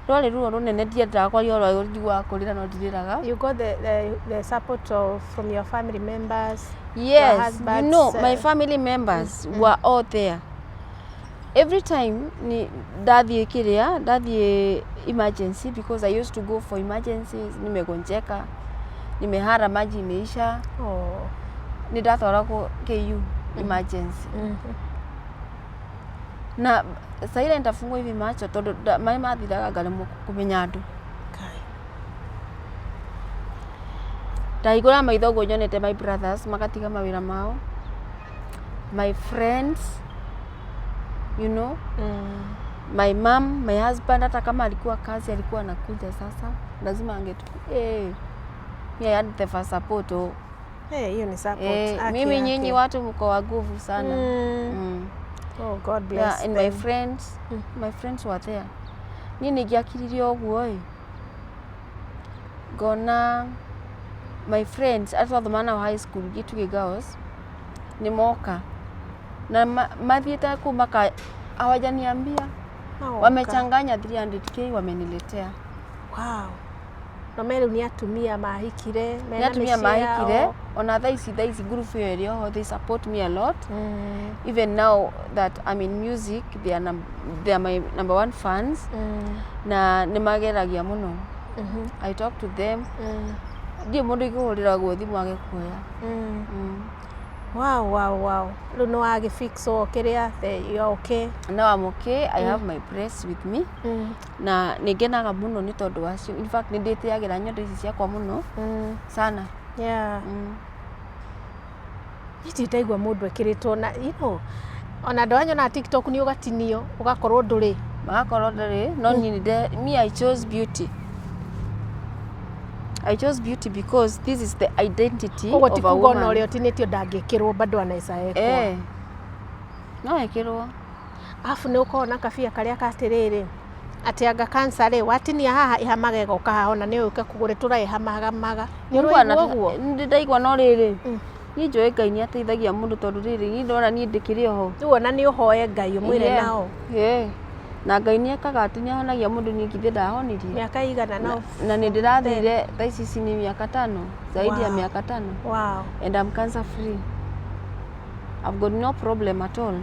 Rwarĩ ruo rũnene, ndiendaga kwaria ũhoro, njiguaga kũrĩra, no ndirĩraga. You got the support of from your family members? Yes, you husband's, know, my family members were all there. Every time ni ndathiĩ kĩrĩa, ndathiĩ emergency, because I used to go for emergencies, nimegonjeka, nimehara, maji imeisha, nĩ ndatwaragwo KU emergency. Na saa ile nitafungua hivi macho, tondũ maĩ mathiraga ngaremwo kũmenya andũ. Kai. Ndahingũra maitho ũguo, nyonete my brothers magatiga mawĩra mao, my friends, my mom, my husband, hata kama alikuwa kazi, alikuwa anakuja. Sasa lazima angetu me, I had the first support, oh. Eh, hiyo ni support. Eh, Haki mimi yake. nyinyi watu mko wa nguvu sana. Oh, God bless Yeah, and my them. friends, my friends were there. Niĩ nĩngĩakiririe ũguo ĩ, ngona my friends arĩa twathoma nao high school, Gĩtugĩ Girls, nĩ moka na mathiĩte kũu maka hawajaniambia. Magoka. Wamechanganya 300K, wameniletea. Wow. No me rĩu nĩ atumia mahikire Nĩ mena atumia mĩciĩ mahikire yao. Ona thaa ici group ĩyo ĩrĩ oho, they support me a lot. Even now that I'm in music, they are my number one fans. Na nĩ mageragia mũno. I talk to them. Ndiĩ mũndũ ingĩhũrĩra guo thimũ age kuoya. Wow. Rĩu nĩ wagĩfix o kĩrĩa, you're okay? Now I'm okay. I have my press with me. Na nĩ ngenaga mũno nĩ tondũ wacio. In fact, nĩ ndĩtĩagĩra nyondo ici ciakwa mũno sana. Niĩ ndaigua mũndũ ekĩrĩtwo na ona andũ aya nyonaga TikTok nĩ ũgatinio ũgakorwo ndũrĩ. Magakorwo ndarĩ, no niĩ me, I chose beauty. I chose beauty because this is the identity Koguo ti of a kuga ona woman. ũrĩa ũtinĩtio ndangĩkĩrwo, bado anaweza ekwo? Eh, no ĩkĩrwo. Arabu nĩ ũkoragwo na kabia karĩa katĩrĩrĩ atĩ anga cancer rĩ, watinia haha ĩhamaga ĩgoka haha, ona nĩ ũke kũgũrĩ tũra ĩhamagamaga, nĩ ũraigua ũguo? Nĩ ndaigua, no rĩrĩ, niĩ njũĩ Ngai nĩ ateithagia mũndũ, tondũ rĩrĩ, niĩ ndona niĩ ndĩkĩrĩ oho. Rĩu ona nĩ ũhoe Ngai ũmwĩre nao. Yeah. Na Ngai nĩ ekaga atĩ nĩ ahonagia mũndũ, niĩ githĩ ndahonirie? Mĩaka igana na Na nĩ ndĩrathire thaa ici ni miaka 5, zaidi ya miaka 5. And I'm cancer free. I've got no problem at all.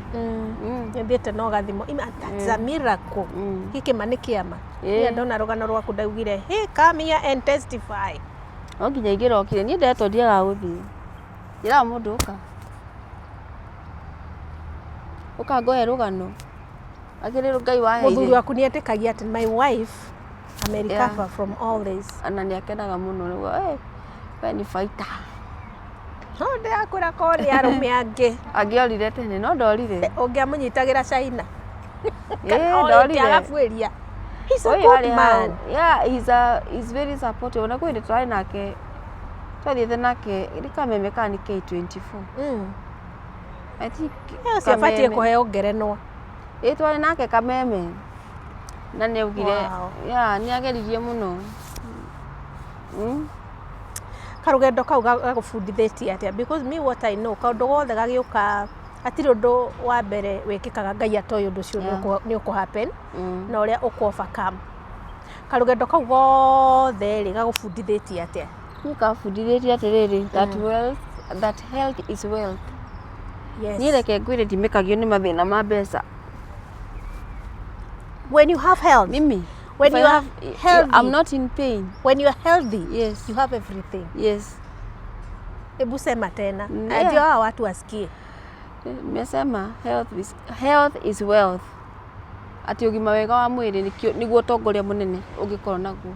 Nĩthiĩte na ũgathimwo. That's a miracle. Gĩkĩ ma nĩ kĩama. Niĩ ndona rũgano rwaku ndaugire, "Hey, come here and testify." No nginya ingĩrokire, niĩ ndetwo ndiagaga gũthiĩ. Njĩraga mũndũ, ũka ũka ngoe rũgano akĩrĩ Ngai Mũthuri waheire. waku nĩ etĩkagia atĩ my wife ame recover from all this? Na nĩ akenaga mũno nĩguo, hey, we ni fighter. No ndĩrakwĩra korwo nĩ arũme angĩ Angĩorire tene, no ndorire. Ũngĩamũnyitagĩra China. Ĩĩ, ndorire. Agabuĩria. He's a Ũyũ good arĩ man. hau. Yeah, he's very supportive. Ona kwĩ hĩndĩ tũrarĩ nake, twathiĩte nake, nĩ Kameme kana nĩ K24, I think. Ũcio abatiĩ Kameme. kũheo ngerenwa. Ĩ, twarĩ nake Kameme na nĩ augire yeah, nĩ ageririe mũno. Karũgendo kau gagũbundithĩtie atĩa? Because me, what I know, kaũndũ gothe gagĩũka Hatirĩ ũndũ wa mbere wĩkĩkaga Ngai atoĩ ũndũ ũcio nĩ ũkũ happen na ũrĩa ũkũ overcome. Karũgendo kau gothe rĩ, gagũbundithĩtie atĩa? Niĩ kabundithĩtie atĩrĩrĩ, that wealth, that health is wealth. Niĩ reke ngwĩre ndimĩkagio nĩ mathĩna ma mbeca. When you have health, Mimi, when if I you are have, healthy, I'm not in pain. When you are healthy, Yes. you have everything. Yes. Hebu sema tena. Yeah. Ndio hawa watu wasikie. Nimesema health is wealth. Atĩ ũgima wega wa mwĩrĩ nĩguo ũtongoria mũnene ũngĩkorwo naguo.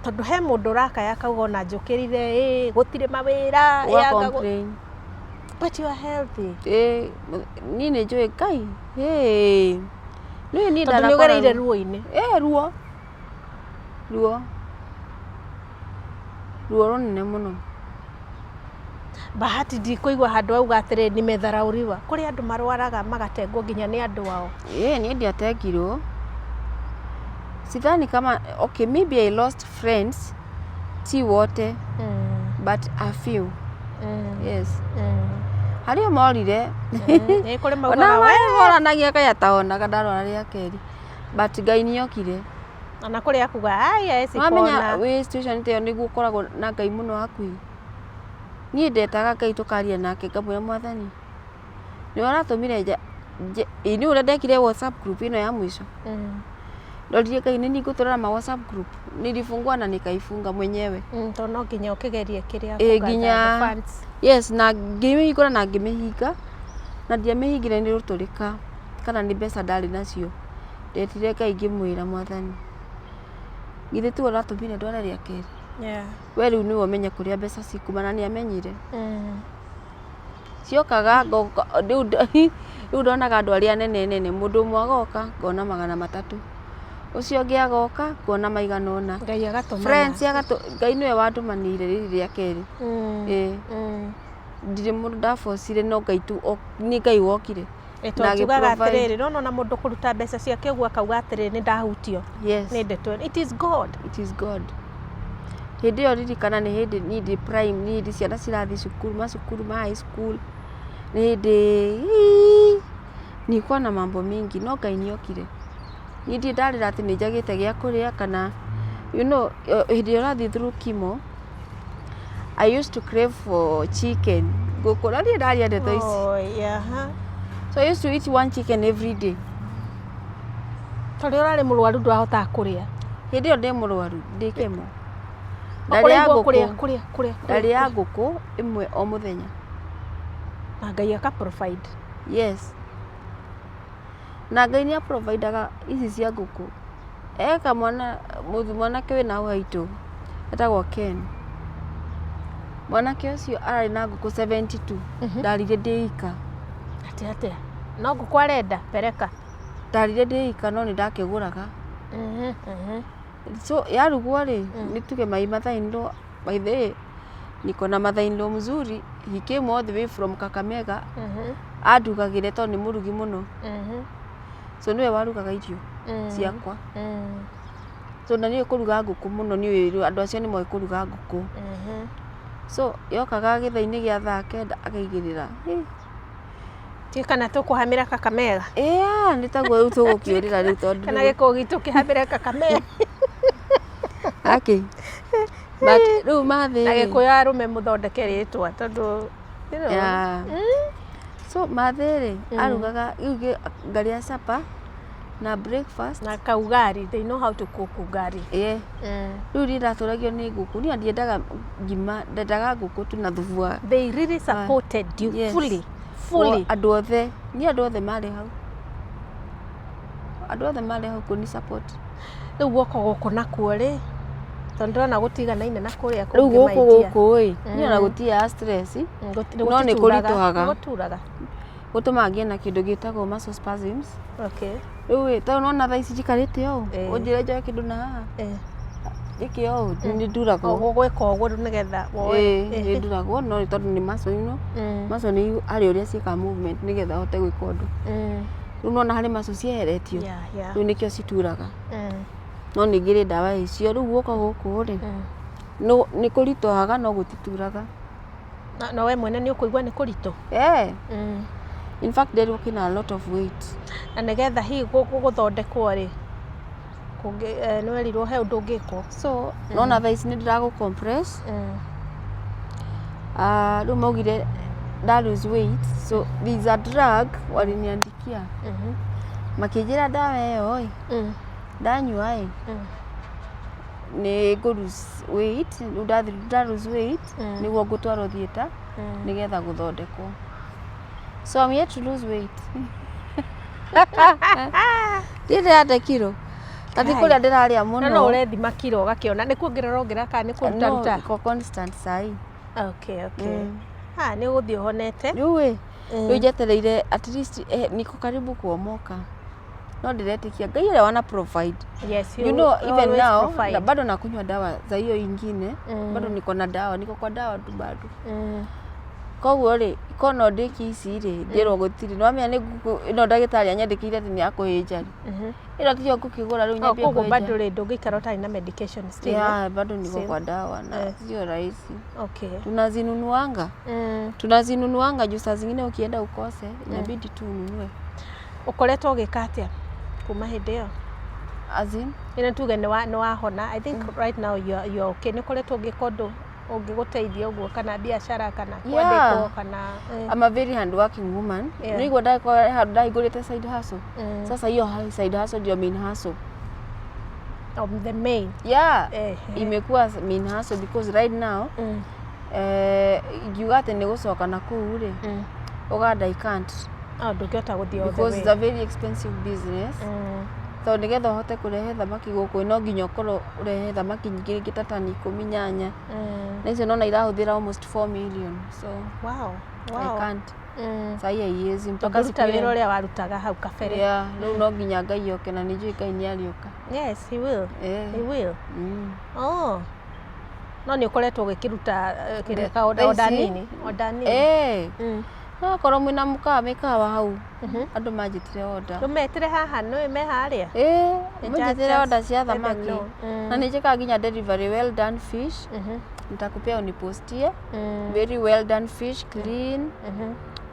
Tondũ he mũndũ ũrakaya akauga ona njũkĩrire ĩ gũtirĩ mawĩra, ĩ Ũga anga complain. But you are healthy. Ĩ, niĩ nĩ njũĩ Ngai. Ĩ. Niĩ niĩ Tondũ nĩ ndanakorwo ũgereire ruo-inĩ. Ĩ, ruo. Ruo. Ruo rũnene mũno. Bahati ndikũigua handũ auga atĩrĩ nimedharauriwa. Kũrĩ andũ marwaraga magatengwo nginya nĩ andũ ao. Ĩ, niĩ ndiatengirwo. Sidhani kama, okay, maybe I lost friends, ti wote, but a few. Yes. Harĩ o morire. Nĩ kũrĩ Ona maugaga we marĩa moranagia Ngai ataonaga ndarwara rĩa kerĩ. But Ngai nĩokire. Ona kũrĩ akuga aya Wamenya esipona. wĩ situation ta ĩyo nĩguo ũkoragwo na Ngai mũno hakuhĩ. Niĩ ndetaga Ngai tũkaria nake ngamwĩra, Mwathani, nĩwe ũratũmire ĩ nĩ ũrĩa ndekire WhatsApp group ĩno ya mũico. Ndoririe Ngai, nĩ niĩ ngũtũrora ma WhatsApp group. Nilifungua na nikaifunga mwenyewe. Tondũ no nginya ũkĩgerie kĩrĩa Ĩ, kũgather the funds. Yes, na ngĩmĩhingũra na ngĩmĩhinga, na ndiamĩhingire nĩ rũtũrĩka kana nĩ mbeca ndarĩ nacio. Ndetire Ngai ngĩmwĩra, Mwathani, githĩ tiwe ũratũmire ndware rĩa kerĩ? We rĩu nĩwe ũmenye kũrĩa mbeca cikuma, na nĩ amenyire. Ciokaga ngoka rĩu, rĩu ndonaga andũ arĩa anene nene, mũndũ ũmwe agoka ngona 300, ũcio ũngĩ agoka ngona maigana ũna. Ngai agatũmana. Friends agatũ, Ngai nĩwe wandũmanĩire rĩrĩ rĩa kerĩ. Ĩ. Ndirĩ mũndũ ndabocire, no Ngai tu, nĩ Ngai wokire. Ĩ, Na tondũ njugaga agĩ-provide. atĩrĩrĩ, nona ona mũndũ kũruta mbeca ciake ũguo akauga atĩrĩrĩ, nĩ ndahutio nĩ ndeto ĩno. It is God. It is God. Hĩndĩ ĩyo ririkana nĩ hĩndĩ niĩ ndĩ prime, nĩ hĩndĩ ciana cirathiĩ cukuru, macukuru ma high school, nĩ hĩndĩ nilikuwa na mambo mingi, no Ngai nĩokire. Niĩ ndirĩ ndarĩra atĩ nĩ njagĩte gĩa kũrĩa kana hĩndĩ ĩrĩa ũrathiĩ through chemo, I used to crave for chicken. Ngũkũ, na niĩ ndaria ndeto ici. Oh, yeah. So I used to eat one chicken every day. Tondũ ũrarĩ mũrwaru ndwahotaga kũrĩa. Hĩndĩ ĩyo ndĩ mũrwaru, ndĩ chemo. Ndarĩaga Ũkũraigua kũrĩa ngũkũ, kũrĩa kũrĩa kũrĩa. Ndarĩaga ngũkũ ĩmwe o mũthenya. Na Ngai aka provide. Yes. Na Ngai nĩ aprovidaga ici cia ngũkũ. Eka mwana mwanake wĩna hau haitũ etagwo Ken. Mwanake ũcio ararĩ na ngũkũ 72. Ndarire ndĩ ika. Atĩ atĩa? No ngũkũ arenda pereka. Ndarire ndĩ ika, no nĩ ndakĩgũraga. So yarugwo rĩ, nĩ tuge my mother in law, by the way, niko na mother in law mzuri, he came all the way from Kakamega, andugagĩre tondũ nĩ mũrugi mũno. So nĩwe warugaga irio ciakwa. So na nĩũĩ kũruga ngũkũ mũno, nĩũĩ andũ acio nĩ moĩ kũruga ngũkũ. So yokaga gĩthaa-inĩ gĩa thaa 9 akaigĩrĩra. Hĩ. Ti kana tũkũhamĩra Kakamega. Ĩya, nĩ taguo rĩu tũgũkĩũrĩra rĩu tondũ Kana rĩu gĩkũyũ gitũ kĩhamĩre Kakamega. Aki. But rĩu mathĩ Na rĩ, gĩkũyũ arũme mũthondeke rĩtwa tondũ. Yeah. So mathĩ rĩ, arugaga rĩu ngarĩa supper na breakfast. Na kaugari, they know how to cook ugari. Ĩĩ. Rĩu niĩ ndatũragio nĩ ngũkũ. Niĩ ndiendaga ngima, ndendaga ngũkũ tu na thubu wa They really supported you Yes. fully. Fully. Andũ othe, niĩ andũ othe marĩ hau. Andũ othe marĩ hau kũni support. Rĩu guoko gũkũ nakuo rĩ, tondũ ndĩrona gũtiganaine na kũrĩa Rĩu kũngĩ gũkũ my dear. gũkũ ĩ, niĩ ona gũtirĩ stress. No nĩ kũritũhaga. Gũturaga. Gũtũmaga ngĩe na kĩndũ gĩtagwo muscle spasms. Rĩu ĩ, tondũ nona thaa ici njikarĩte ũũ, ũnjĩre njoe kĩndũ na haha, njĩke ũũ, nĩ nduragwo. Ũgwĩka ũguo rĩu nĩgetha woe. Ĩĩ, nĩ nduragwo, no nĩ tondũ nĩ muscle. Muscle nĩ harĩ ũrĩa ciĩkaga movement nĩgetha ũhote gwĩka ũndũ. Rĩu nona harĩ muscle cieheretio, rĩu nĩkĩo cituraga. No nĩ ngĩrĩ ndawa icio, rĩu guoko gũkũ rĩ, no nĩ kũritũhaga no gũtituraga. Na we mwene nĩ ũkũigua nĩ kũritũ. Eh. In fact nderirwo kĩna a lot of weight. Na nĩgetha hihi gũthondekwo rĩ, nĩ werirwo he ũndũ ũngĩkwo? So nona thaa ici nĩ ndĩragũ compress. Ah, rĩu maugire nda lose weight, so there is a drug waliniandikia, makĩnjĩra ndawa ĩyo ĩ, ndanyua ĩ, nĩ ngũ lose weight. Rĩu nda lose weight, nĩguo ngũtwarwo theatre nĩgetha gũthondekwo. So I'm yet to lose weight. Ndirĩ ndĩrate kiro na ti kũrĩa ndĩrarĩa Na mũno. no ũrethima kiro ũgakĩona nĩ kuongerera ũrongerera kana nĩ kũruta No, ruta? iko constant sahi. Okay. Ah, nĩ ũgũthiĩ ũhonete. Rĩu ĩ, rĩu njetereire at least, niko karibu kuomoka, no ndĩretĩkia Ngai ũrĩa wana provide. Yes, You know, even always now provide. na bado nakunywa dawa za hiyo ingine. Bado niko na dawa, niko kwa dawa tu bado. Koguo rĩ, ko no ndĩkie ici rĩ, njĩrwo gũtirĩ, nĩwamenya nĩ ĩno ndagĩtarĩ anyandĩkĩire atĩ nĩ ya kũhĩnja rĩ, ĩno tiyo ngũkĩgũra rĩu Oh, nyambie koguo kũhĩnja. bado rĩ, ndũngĩikara ũtarĩ na medication still, eh? Yeah, bado niko Same. kwa dawa na sio rahisi. Tunazinunuanga. Tunazinunuanga juu saa zingine ukienda ukose, inabidi tu ununue. Ũkoretwo ũgĩka atĩa kuma hĩndĩ ĩyo? As in? Ĩno tuge nĩ wahona. I think right now you are okay. Nĩ ũkoretwo ũgĩka ũndũ ũngĩgũteithia ũguo, kana biacara, kana kwandĩkwo, kana I'm a very hardworking woman. Nĩigua ndagĩkorwo handũ ndahingũrĩte side hustle. Sasa hiyo side hustle ndio main hustle. Oh, the main. Yeah. Imekuwa main hustle because right now, ingiuga atĩ nĩ gũcoka na kũu rĩ, Uganda I can't. Oh, ndũngĩhota gũthiĩ all the Because way. it's a very expensive business. Tondũ nĩgetha ũhote kũrehe thamaki gũkũ, no nginya ũkorwo ũrehe thamaki nyingĩ, rĩngĩ ta tani 18. Na icio nona irahũthĩra almost 4 million, so I can't. Sahi haiwezi mpaka siku Ndũngĩruta wĩra ile ũrĩa warutaga hau kabere. Yeah, rĩu no nginya Ngai oke, na nĩ njũĩ Ngai nĩ arĩũka. Yes, he will. He will. Oh. No nĩ ũkoretwo ũgĩkĩruta kĩrĩa ka Thaa order ici? nini? Order nini? Eh. No akorwo mwĩna mũkawa mĩkawa hau, andũ manjĩtire order. Ndũmetĩre haha, nĩ me harĩa? Ĩĩ, Just mũnjĩtĩre order cia let them thamaki. know. Na nĩ njĩkaga nginya delivery, well done fish. Nitakupea unipostie. Very well done fish, clean,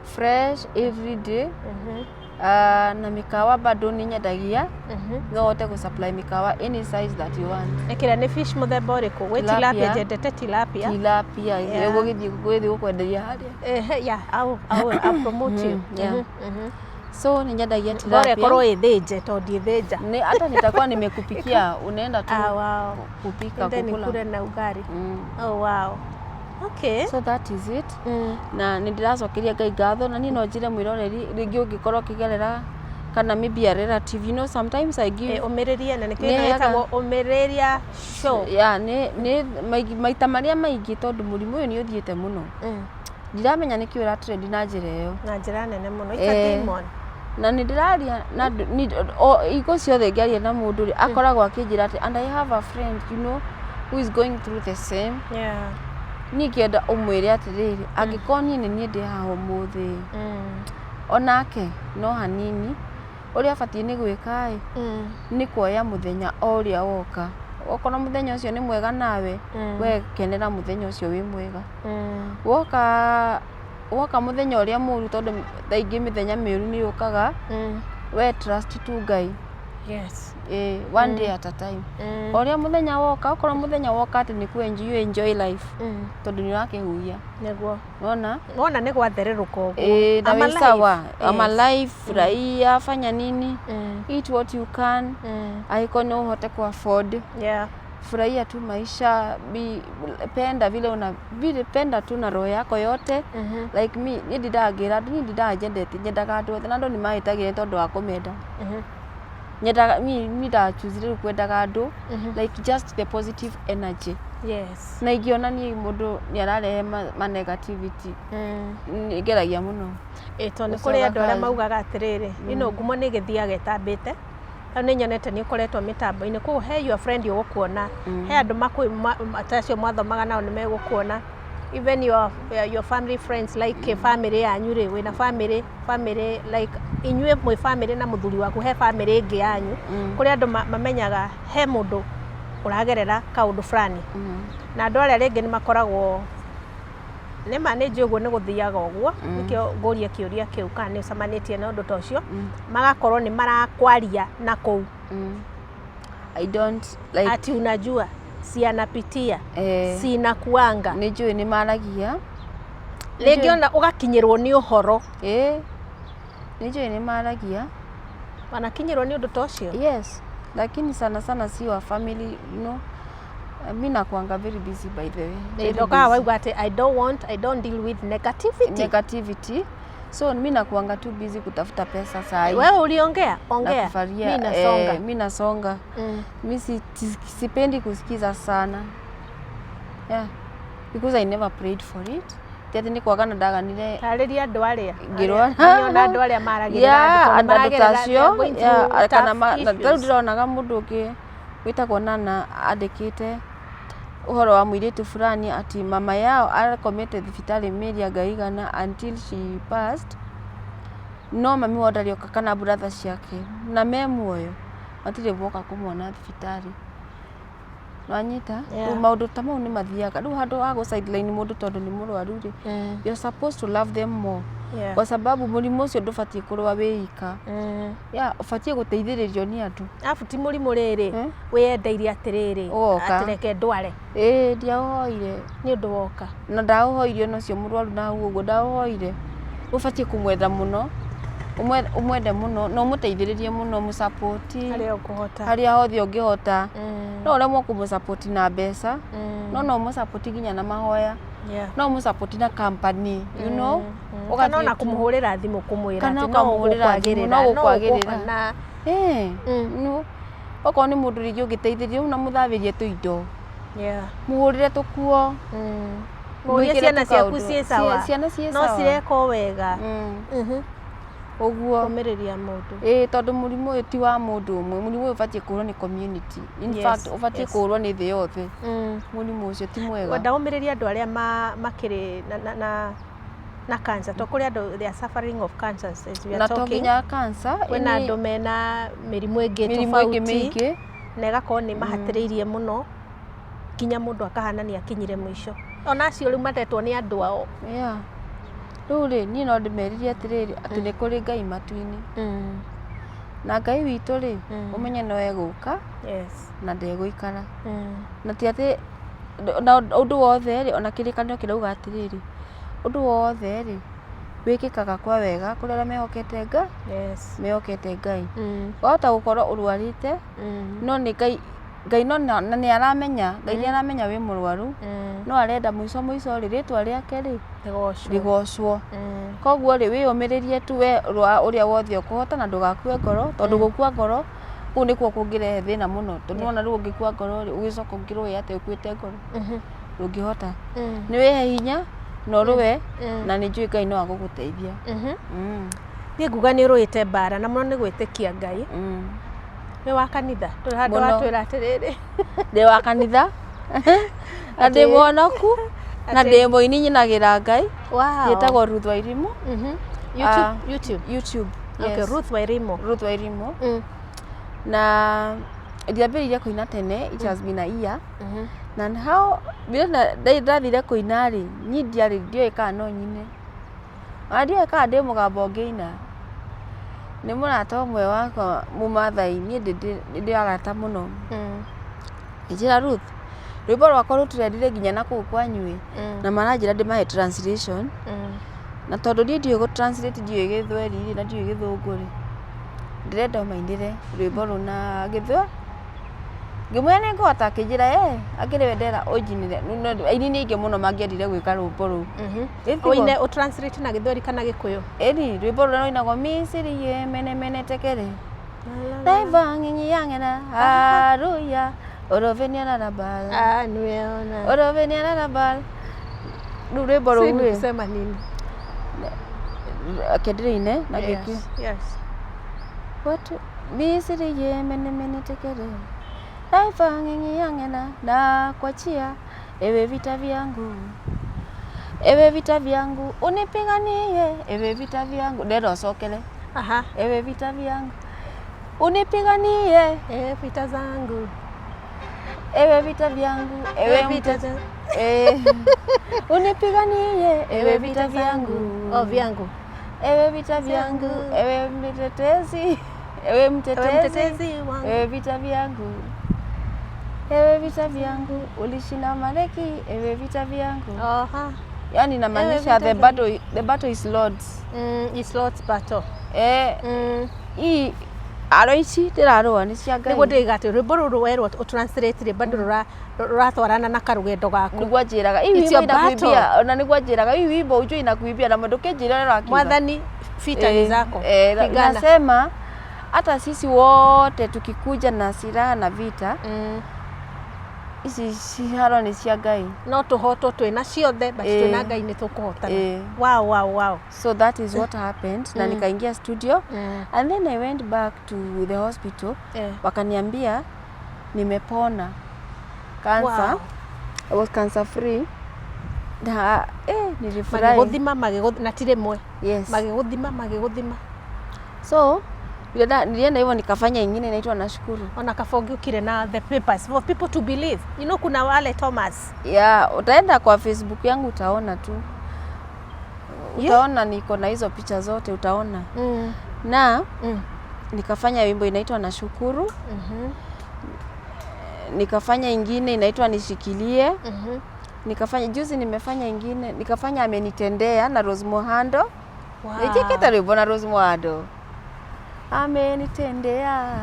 fresh every day. Na mĩkawa bado nĩ nyendagia. No hote gũ supply mĩkawa any size that you want. Ĩkĩra nĩ fish mũthemba ũrĩkũ? Gwĩ Tilapia. tilapia, njendete tilapia. Tilapia. Gũgĩthiĩ gũkwenderia harĩa. Yeah, I'll promote you. Yeah. So nĩ nyendagia Bora tilapia. ĩkorwo ĩthĩnje, tondũ ndiĩthĩnja. Nĩ hata nitakuwa nimekupikia, unaenda tu Ah, wow. kupika, Ende kukula. nikule na ugali. Oh, wow. Okay. So that is it. Na nĩ ndĩracokeria Ngai ngatho, na niĩ no njĩre mwĩroreri rĩngĩ ũngĩkorwo ũkĩgerera kana maybe a relative, sometimes I give Ũmĩrĩria, na nĩkĩo Nĩ ĩno ĩtagwo Ũmĩrĩria Show. Yeah, nĩ maita marĩa maingĩ, tondũ mũrimũ ũyũ nĩ ũthiĩte mũno, ndiramenya nĩkĩ ũra trend na njĩra ĩyo. Na njĩra nene mũno. It's a demon. Na nĩ ndĩraria na o hingo ciothe ngĩaria na mũndũ rĩ, akoragwo akĩnjĩra atĩ, and I have a friend who is going through the same. Niĩ ingĩenda ũmwĩre atĩrĩrĩ, angĩkorwo niĩ nĩ niĩ ndĩ haha ũmũthĩ, onake no hanini. Ũrĩa abatiĩ nĩ gwĩka ĩ, nĩ kuoya mũthenya o ũrĩa woka. Okorwo mũthenya ũcio nĩ mwega nawe, we kenera mũthenya ũcio wĩ mwega. Woka mũthenya ũrĩa mũru, tondũ thaa ingĩ mĩthenya mĩũru nĩ yũkaga, we trust tu Ngai. One day at a time. O ũrĩa mũthenya woka, okorwo mũthenya woka atĩ nĩ ku enjoy, you enjoy life, tondũ nĩ ũrakĩhuhia. Nĩguo. Wona? Wona nĩ gwathererũka ũguo. Na I'm wĩ alive. sawa. I'm alive, furahia, fanya nini, eat what you can, angĩkorwo no ũhote ku afford. Furahia tu maisha, penda vile una vile, penda tu na roho yako yote. Like me, niĩ ndindaga ngĩra andũ, niĩ ndindaga nyendete, nyendaga andũ othe, na andũ nĩ mahĩtagia nĩ tondũ wa kũmenda. Nyendaga mi ndachuzire rĩu kwendaga andũ, like just the positive energy. Na ingĩona niĩ mũndũ nĩ ararehe ma negativity, nĩ ngeragia mũno. Ĩ tondũ nĩ Gũcoga kũrĩ andũ arĩa kazi. maugaga atĩrĩrĩ, ngumo nĩ ĩgĩthiaga ĩtambĩte. Rĩu nĩ nyonete nĩ ũkoretwo mĩtambo-inĩ, koguo he your friend ũgũkuona, he andũ ta acio mwathomaga nao nĩ megũkuona, even your family friends, like family yanyu rĩ, wĩna family like inyuĩ mwĩ family na mũthuri waku, he family ĩngĩ yanyu. Kũrĩ andũ mamenyaga he mũndũ ũragerera kaũndũ fulani, na andũ arĩa rĩngĩ nĩ makoragwo Nĩ ma nĩ njũĩ ũguo nĩ gũthiaga ũguo, nĩkĩo ngũria kĩũria kĩu kana nĩ ũcemanĩtie na ũndũ ta ũcio, magakorwo nĩ marakwaria na kũu. I don't like Ati unajua si anapitia eh, sinakuanga nĩ njũĩ nĩ maragia. Rĩngĩ ona ũgakinyĩrwo nĩ ũhoro. Ĩĩ, nĩ njũĩ nĩ maragia. Wanakinyĩrwo nĩ ũndũ ta ũcio? Yes, lakini sana sana si wa family, no. Mi nakuanga very busy, by the way. Very Ndokaga busy. wauga atĩ I don't want, I don't deal with negativity. Negativity. So mi nakuanga tu busy kutafuta pesa saa hii. Wewe uliongea, Na ongea. kufaria, Mi nasonga. Eh, mi nasonga. Mi sipendi kusikiza sana. Yeah. Because I never prayed for it. Ti atĩ nĩ kwaga na ndaganire Tarĩria andũ arĩa ngĩrwara. Nĩona andũ arĩa maragĩrĩra Yeah, andũ tondũ andũ ta maragerera, they acio are going yeah, through kana tough na tarĩu issues. ndĩronaga mũndũ ũngĩ wĩtagwo Nana andĩkĩte ũhoro wa mũirĩtu fulani ati mama yao akomete thibitarĩ mĩeri anga igana until she passed, no mami wao ndarĩ oka kana brother ciake na me muoyo matirĩ moka kũmona thibitarĩ, wanyita? Yeah. Rĩu maũndũ ta mau nĩ mathiaga rĩu handũ ha gũ sideline mũndũ tondũ nĩ mũrwaru rĩ, you're supposed to love them more kwa sababu mũrimũ ũcio ndũbatiĩ kũrũa wĩ ika. Yeah, ũbatiĩ gũteithĩrĩrio nĩ andũ. Arabu ti mũrimũ rĩrĩ Eh? wĩyendeire atĩrĩrĩ Ũgoka. atĩ reke ndware. Ĩĩ, ndiaũhoire. Nĩ ũndũ woka. Na ndaũhoire ona ũcio mũrwaru na hau ũguo ndaũhoire. Ũbatiĩ kũmwenda mũno, ũmwende mũno na ũmũteithĩrĩrie mũno, ũmũsupport harĩa ũkũhota. Harĩa hothe ũngĩhota. No ũremwo kũmũsupport na mbeca, no ũmũsupport nginya na mahoya, no ũmũsupport na company. Kana ona Ũgathiĩ tu. kũmũhũrĩra thimũ kũmwĩra Kana atĩ no ũkamũhũrĩra thimũ, ũgũkwagĩrĩra, no ũgũkwagĩrĩra. ũgũkona. Eh, no okorwo nĩ mũndũ rĩngĩ ũngĩteithĩrĩria ũnamũthambĩrie tũindo, mũhũrĩre tũkuo, Mũrie mwĩkĩre ciana ciaku tũkaũndũ. ciĩ sawa. Ciana ciĩ no sawa. cireka o wega. Ũguo. Kũmĩrĩria mũndũ. Ĩĩ, tondũ mũrimũ ũyũ ti wa mũndũ ũmwe, mũrimũ ũyũ ũbatiĩ kũhũrwo nĩ community, in fact ũbatiĩ kũhũrwo nĩ thĩ yothe. Mũrimũ ũcio ti mwega. Wenda ũmĩrĩrie andũ arĩa makĩrĩ na cancer, to kũrĩ andũ they are suffering of cancers as we are Na to talking. nginya cancer. Kwĩna andũ mena mĩrimũ ĩngĩ mĩrimũ ĩngĩ tofauti mĩingĩ. Na ĩgakorwo nĩ mahatĩrĩirie mũno nginya mũndũ akahana nĩ akinyire mũico, ona acio rĩu matetwo nĩ andũ ao. Yeah. Rĩu rĩ, niĩ no ndĩmerire atĩrĩrĩ, atĩ nĩ kũrĩ Ngai matu-inĩ, na Ngai witũ rĩ, ũmenye no egũka na ndegũikara, na ti atĩ na ũndũ wothe rĩ, ona kĩrĩkanĩro kĩrauga atĩrĩrĩ, ũndũ wothe rĩ wĩkĩkaga kwa wega kũrĩ arĩa mehokete Ngai. Mehokete Ngai. Wahota gũkorwo ũrwarĩte, no nĩ Ngai, Ngai no na nĩ aramenya, Ngai nĩ aramenya wĩ mũrwaru, no arenda mũico mũico rĩ, rĩtwa rĩake rĩ Rĩgocwo. Rĩgocwo. Koguo rĩ, wĩyũmĩrĩrie tu we ũrĩa wothe ũkũhota na ndũgakue ngoro, tondũ gũkua ngoro kũu nĩkuo kũngĩrehe thĩna mũno, tondũ wona rĩu ũngĩkua ngoro rĩ, ũgĩcoka ũngĩrũe atĩa ũkuĩte ngoro? Ndũngĩhota. Nĩ wĩhe hinya na ũrũe, na nĩ njũĩ Ngai no agũgũteithia. Niĩ nguga nĩ ũrũĩte mbara na mũno nĩ gwĩtĩkia Ngai. Wĩ wa kanitha ndũrĩ handũ Mũno. watwĩra atĩrĩrĩ. Ndĩ wa kanitha na ndĩ mũhonoku na ndĩ mũini, nyinagĩra Ngai. Njĩtagwo Ruth Wairimu. YouTube. Ah. YouTube. YouTube. Okay. Yes. Ruth Wairimu. Ruth Wairimu. Na ndiambĩrĩirie kũina tene, it has been a year. Na how ndĩrona ndathire kũina rĩ, niĩ ndiarĩ ndioĩ kana no nyine, ona ndioĩ kana ndĩ mũgambo ũngĩina. Nĩ mũrata ũmwe wakwa mũmathai, niĩ ndĩ arata mũno, ĩnjĩra, "Ruth, rwĩmbo rwakwa rũtrendire nginya na kũu kwanyu ĩ, na maranjĩra ndĩmahe translation." Na tondũ niĩ ndiũĩ gũ translate, ndiũĩ gĩthweri rĩ, na ndiũĩ gĩthũngũ rĩ, "Ndĩrenda ũmainĩre rwĩmbo rũna gĩthwe." Ngĩmwĩra nĩ ngũhota, akĩnjĩra, "Ĩ akĩrĩ we ndera ũnjinĩre." Aini nĩ aingĩ mũno mangĩendire gwĩka rwĩmbo rũu. Ĩ tiguo? Ũine ũtranslate na gĩthweri kana gĩkũyũ? Ĩni rwĩmbo rũrĩa rũinagwo Misiri ye mene mene tekere daiva ng'inyi yang'era haruya oroveniararabal. Ah, nimeona. Oroveniararabal, rĩu rwĩmbo rũu Sijui rĩ kusema nini. Kĩndĩrĩine na gĩkĩ. Yes. Watu Misiri ye mene mene tekere daiva ng'inyi yang'era na kuachia ewe vita vyangu, ewe vita vyangu unipiganie, ewe vita vyangu, ndĩrenda ũcokere. Ewe vita vyangu unipiganie. Eh, vita zangu. Ewe vita vyangu, ewe Vita mte zangu. Eh, unipiganie ewe vita vyangu. Oh, vyangu. Ewe vita vyangu, ewe mtetezi, ewe mtetezi, Ewe mtetezi wangu. Ewe vita vyangu, ewe vita vyangu, ulishinda Amaleki, ewe vita vyangu. Aha. Yani inamaanisha vita the vyangu. battle, the battle is Lord's. It's Lord's battle. Eh, hii aro ici ndĩrarũa nĩ cia Ngai. Nĩguo ndĩiga atĩ rwĩmbo rũrũ werwo ũtranslate rĩ bado rũratwarana na karũgendo gaku. Nĩguo anjĩraga hii It's wimbo your battle. inakuibia, ona nĩguo anjĩraga hii wimbo ujue inakuibia na ndũkĩnjĩra ũrĩa ũrakiuga. Mwathani, vita ni Eh, zako. eh, Pigana. nasema hata sisi wote tukikuja na silaha na vita ici ciharo nĩ cia Ngai. No tũhotwo twĩna ciothe but Eh. twĩna Ngai nĩ tũkũhotana. Eh. Wow, wow, wow. So that is what happened na nikaingia studio and then I went back to the hospital. Eh. Wakaniambia nimepona cancer. Wow. I was cancer free na nilifurahi. Magĩgũthima magĩgũthima na ti rĩmwe. Yes. Magĩgũthima magĩgũthima. So nilienda hivyo nikafanya ingine inaitwa Nashukuru. Ona kaba ũngĩũkire na the papers for people to believe. You know kuna wale Thomas. Yeah, utaenda kwa Facebook yangu utaona tu. Utaona niko na hizo picha zote utaona. Na nikafanya wimbo inaitwa Nashukuru. Nikafanya ingine inaitwa Nishikilie. Nikafanya juzi nimefanya ingine, nikafanya Amenitendea na Rose Muhando. Wow. Nijikita rwimbo na Rose Muhando. Amenitendea.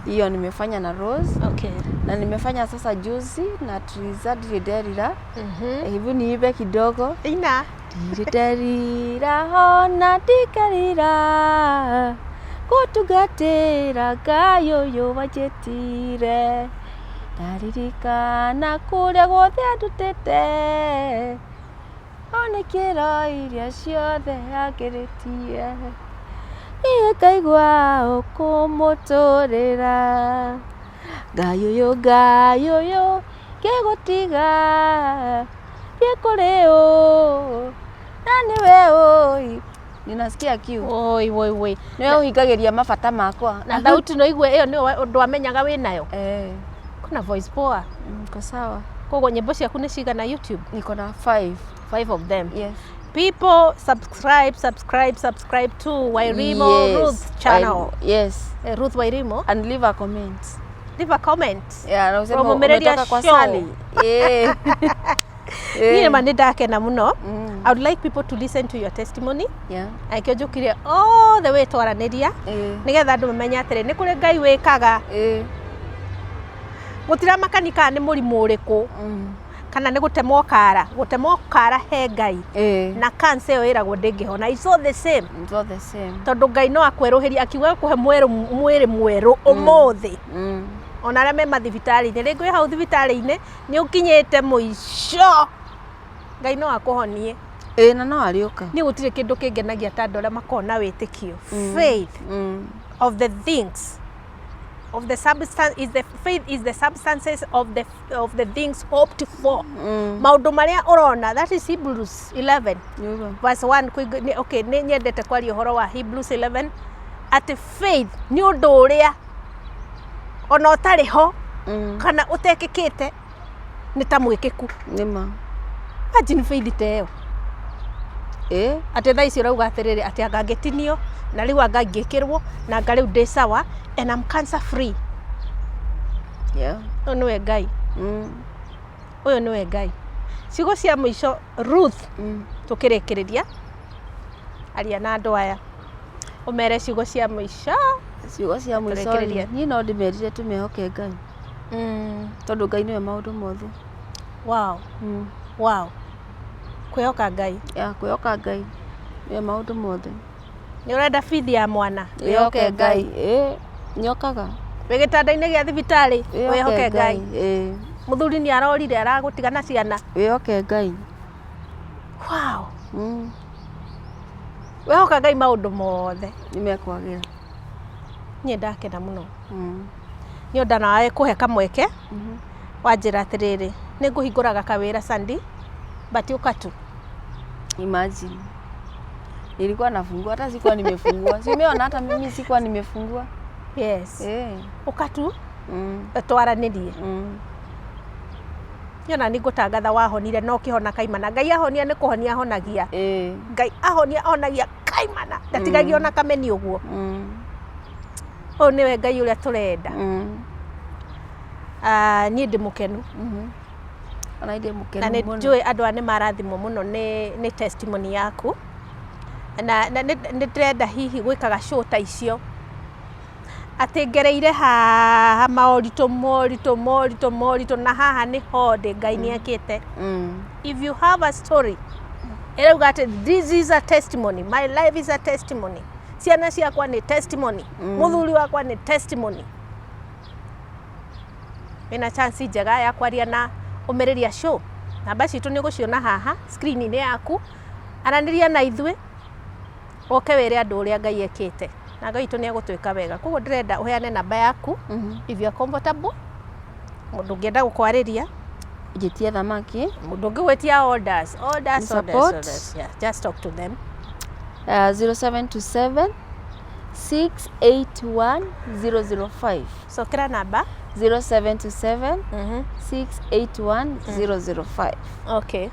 Hiyo nimefanya na Rose Okay. na nimefanya sasa juzi na Triza Ndirĩ Hebu niibe kidogo. Ina. Ndirĩ hona ndikarira gũtungatĩra Ngai ũyũ wanjĩtire ndaririkana kũrĩa guothe andutĩte ona ikĩro iria ciothe angĩrĩtie niĩ ngaigua ũkũmũtũrĩra Ngai ũyũ Ngai ũyũ ngĩgũtiga thiĩ kũrĩ ũ na nĩwe ũĩ. Ninasikia kiu. Oi, oi, oi. Nĩwe ũhingagĩria mabata makwa. Na thauti no igue ĩyo nĩyo ũndũ amenyaga wĩ nayo. Eh, Kuna voice poa. niko sawa. Koguo nyĩmbo ciaku nĩ cigana YouTube? Niko na 5. Five of them. Yes. People subscribe, subscribe, subscribe to Wairimo Yes. Ruth channel. Wairimu, yes. Ruth Wairimo. And leave a comment. Leave a comment. Yeah, na useme From Umereria umetoka kwa Show. Sally. Yeah. Niĩ ma nĩ ndakena mũno. Mm. I would like people to listen to your testimony. Yeah. Aikĩo njũkire all the way twaranĩria Eh. nĩgetha andũ mamenye atĩrĩ nĩ kũrĩ Ngai wĩkaga. Eh. Gũtiramakani kana nĩ mũrimũ ũrĩkũ kana nĩ gũtemwo kara. Gũtemwo kara he Ngai Eh. na cancer ĩyo ĩragwo ndĩngĩhona. It's all the same. It's all the same. Tondũ Ngai no akwerũhĩrie akiuga kũhe mwerũ mwĩrĩ mwerũ ũmũthĩ. Ona arĩa me mathibitarĩ-inĩ rĩngĩ wĩ hau thibitarĩ-inĩ nĩ ũkinyĩte mũico Ngai no akũhonie. Eh, na no arĩũka. Niĩ gũtirĩ kĩndũ kĩngenagia ta andũ arĩa makoragwo na wĩtĩkio. Faith of the things of the substance is the faith is the substances of the things hoped for. Maũndũ marĩa ũrona, that is Hebrews 11 Nĩguo. verse 1. Okay, nĩ nyendete kwaria ũhoro wa Hebrews 11 atĩ faith nĩ ũndũ ũrĩa ona ũtarĩ ho kana ũtekĩkĩte nĩ ta mwĩkĩku. Nĩma. Imagine faith ta ĩyo. Eh. Atĩ thaa ici ũrauga atĩrĩrĩ atĩ anga ngĩtinio na rĩu anga ngĩkĩrwo na anga rĩu ndĩ sawa and I'm cancer free. Yeah. Ũyũ nĩwe Ngai. Ũyũ nĩwe Ngai. Ciugo cia mũico Ruth, tũkĩrĩkĩrĩria, aria na andũ aya ũmere ciugo cia mũico. Ciugo cia mũico Tũrĩkĩrĩrie. rĩ, niĩ no ndĩmerire tũmehoke Ngai tondũ Ngai nĩwe maũndũ mothe. Wow. Wow, kwĩhoka Ngai. Ya kwĩhoka Ngai nĩwe maũndũ mothe. Nĩ ũrenda bithi ya mwana? Wĩhoke Ngai. Ĩ, nyokaga. Wĩ gĩtanda-inĩ gĩa thibitarĩ? Wĩhoke Ngai. Ĩ. Mũthuri nĩ arorire aragũtiga na ciana? Wĩhoke Ngai. Wow. Wĩhoka Ngai maũndũ mothe Nĩ mekwagĩra. Niĩ ndakena mũno nĩ ũndũ nawe kũhe kamweke wanjĩra atĩrĩrĩ nĩ ngũhingũraga kawĩra Sunday but ũka tu. Imagine. Nilikuwa nafungua hata sikuwa nimefungua. Si umeona hata mimi sikuwa nimefungua. Yes. Eh. Ũka tu twaranĩrie. Niona nĩ ngũtangatha wahonire no kĩhona kaimana. Ngai ahonia nĩ kũhonia ahonagia. Ngai ahonia ahonagia kaimana, ndatigagia ona kameni ũguo. Ũyũ nĩwe Ngai ũrĩa tũrenda. Ah, niĩ ndĩ mũkenu. Ona ndĩ mũkenu Na nĩ mũno. Njũĩ andũ aya nĩ marathimwo mũno nĩ testimony yaku, na nĩ ndĩrenda hihi gwĩkaga show ta icio, atĩ ngereire haha maũritũ, moritũ, moritũ, moritũ, na haha nĩho ndĩ, Ngai nĩ ekĩte. If you have a story ĩrauga atĩ this is a testimony, my life is a testimony, ciana ciakwa nĩ testimony, mũthuri wakwa nĩ testimony, wĩna chance njega ya kwaria na Ũmĩrĩria Show. Namba citũ nĩ ũgũciona haha screen-inĩ yaku. Aranĩria na ithuĩ, ũke wĩre andũ ũrĩa Ngai ekĩte, na Ngai witũ nĩ egũtwĩka wega. Koguo ndĩrenda ũheane namba yaku if you are comfortable, mũndũ ũngĩenda gũkwarĩria. Njĩtie thamaki. Mũndũ ũngĩgwĩtia orders, orders, orders, Support. Orders. Yeah, just talk to them. 0727 681 005. Cokera namba. 0727 681 005. Okay,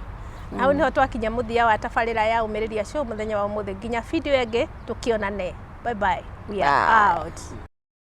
hau niho twakinya mũthia wa tabarĩra ya Ũmĩrĩria Show mũthenya wa ũmũthĩ. Nginya video ĩngĩ tũkĩonane, bye bye, we are Bye. out.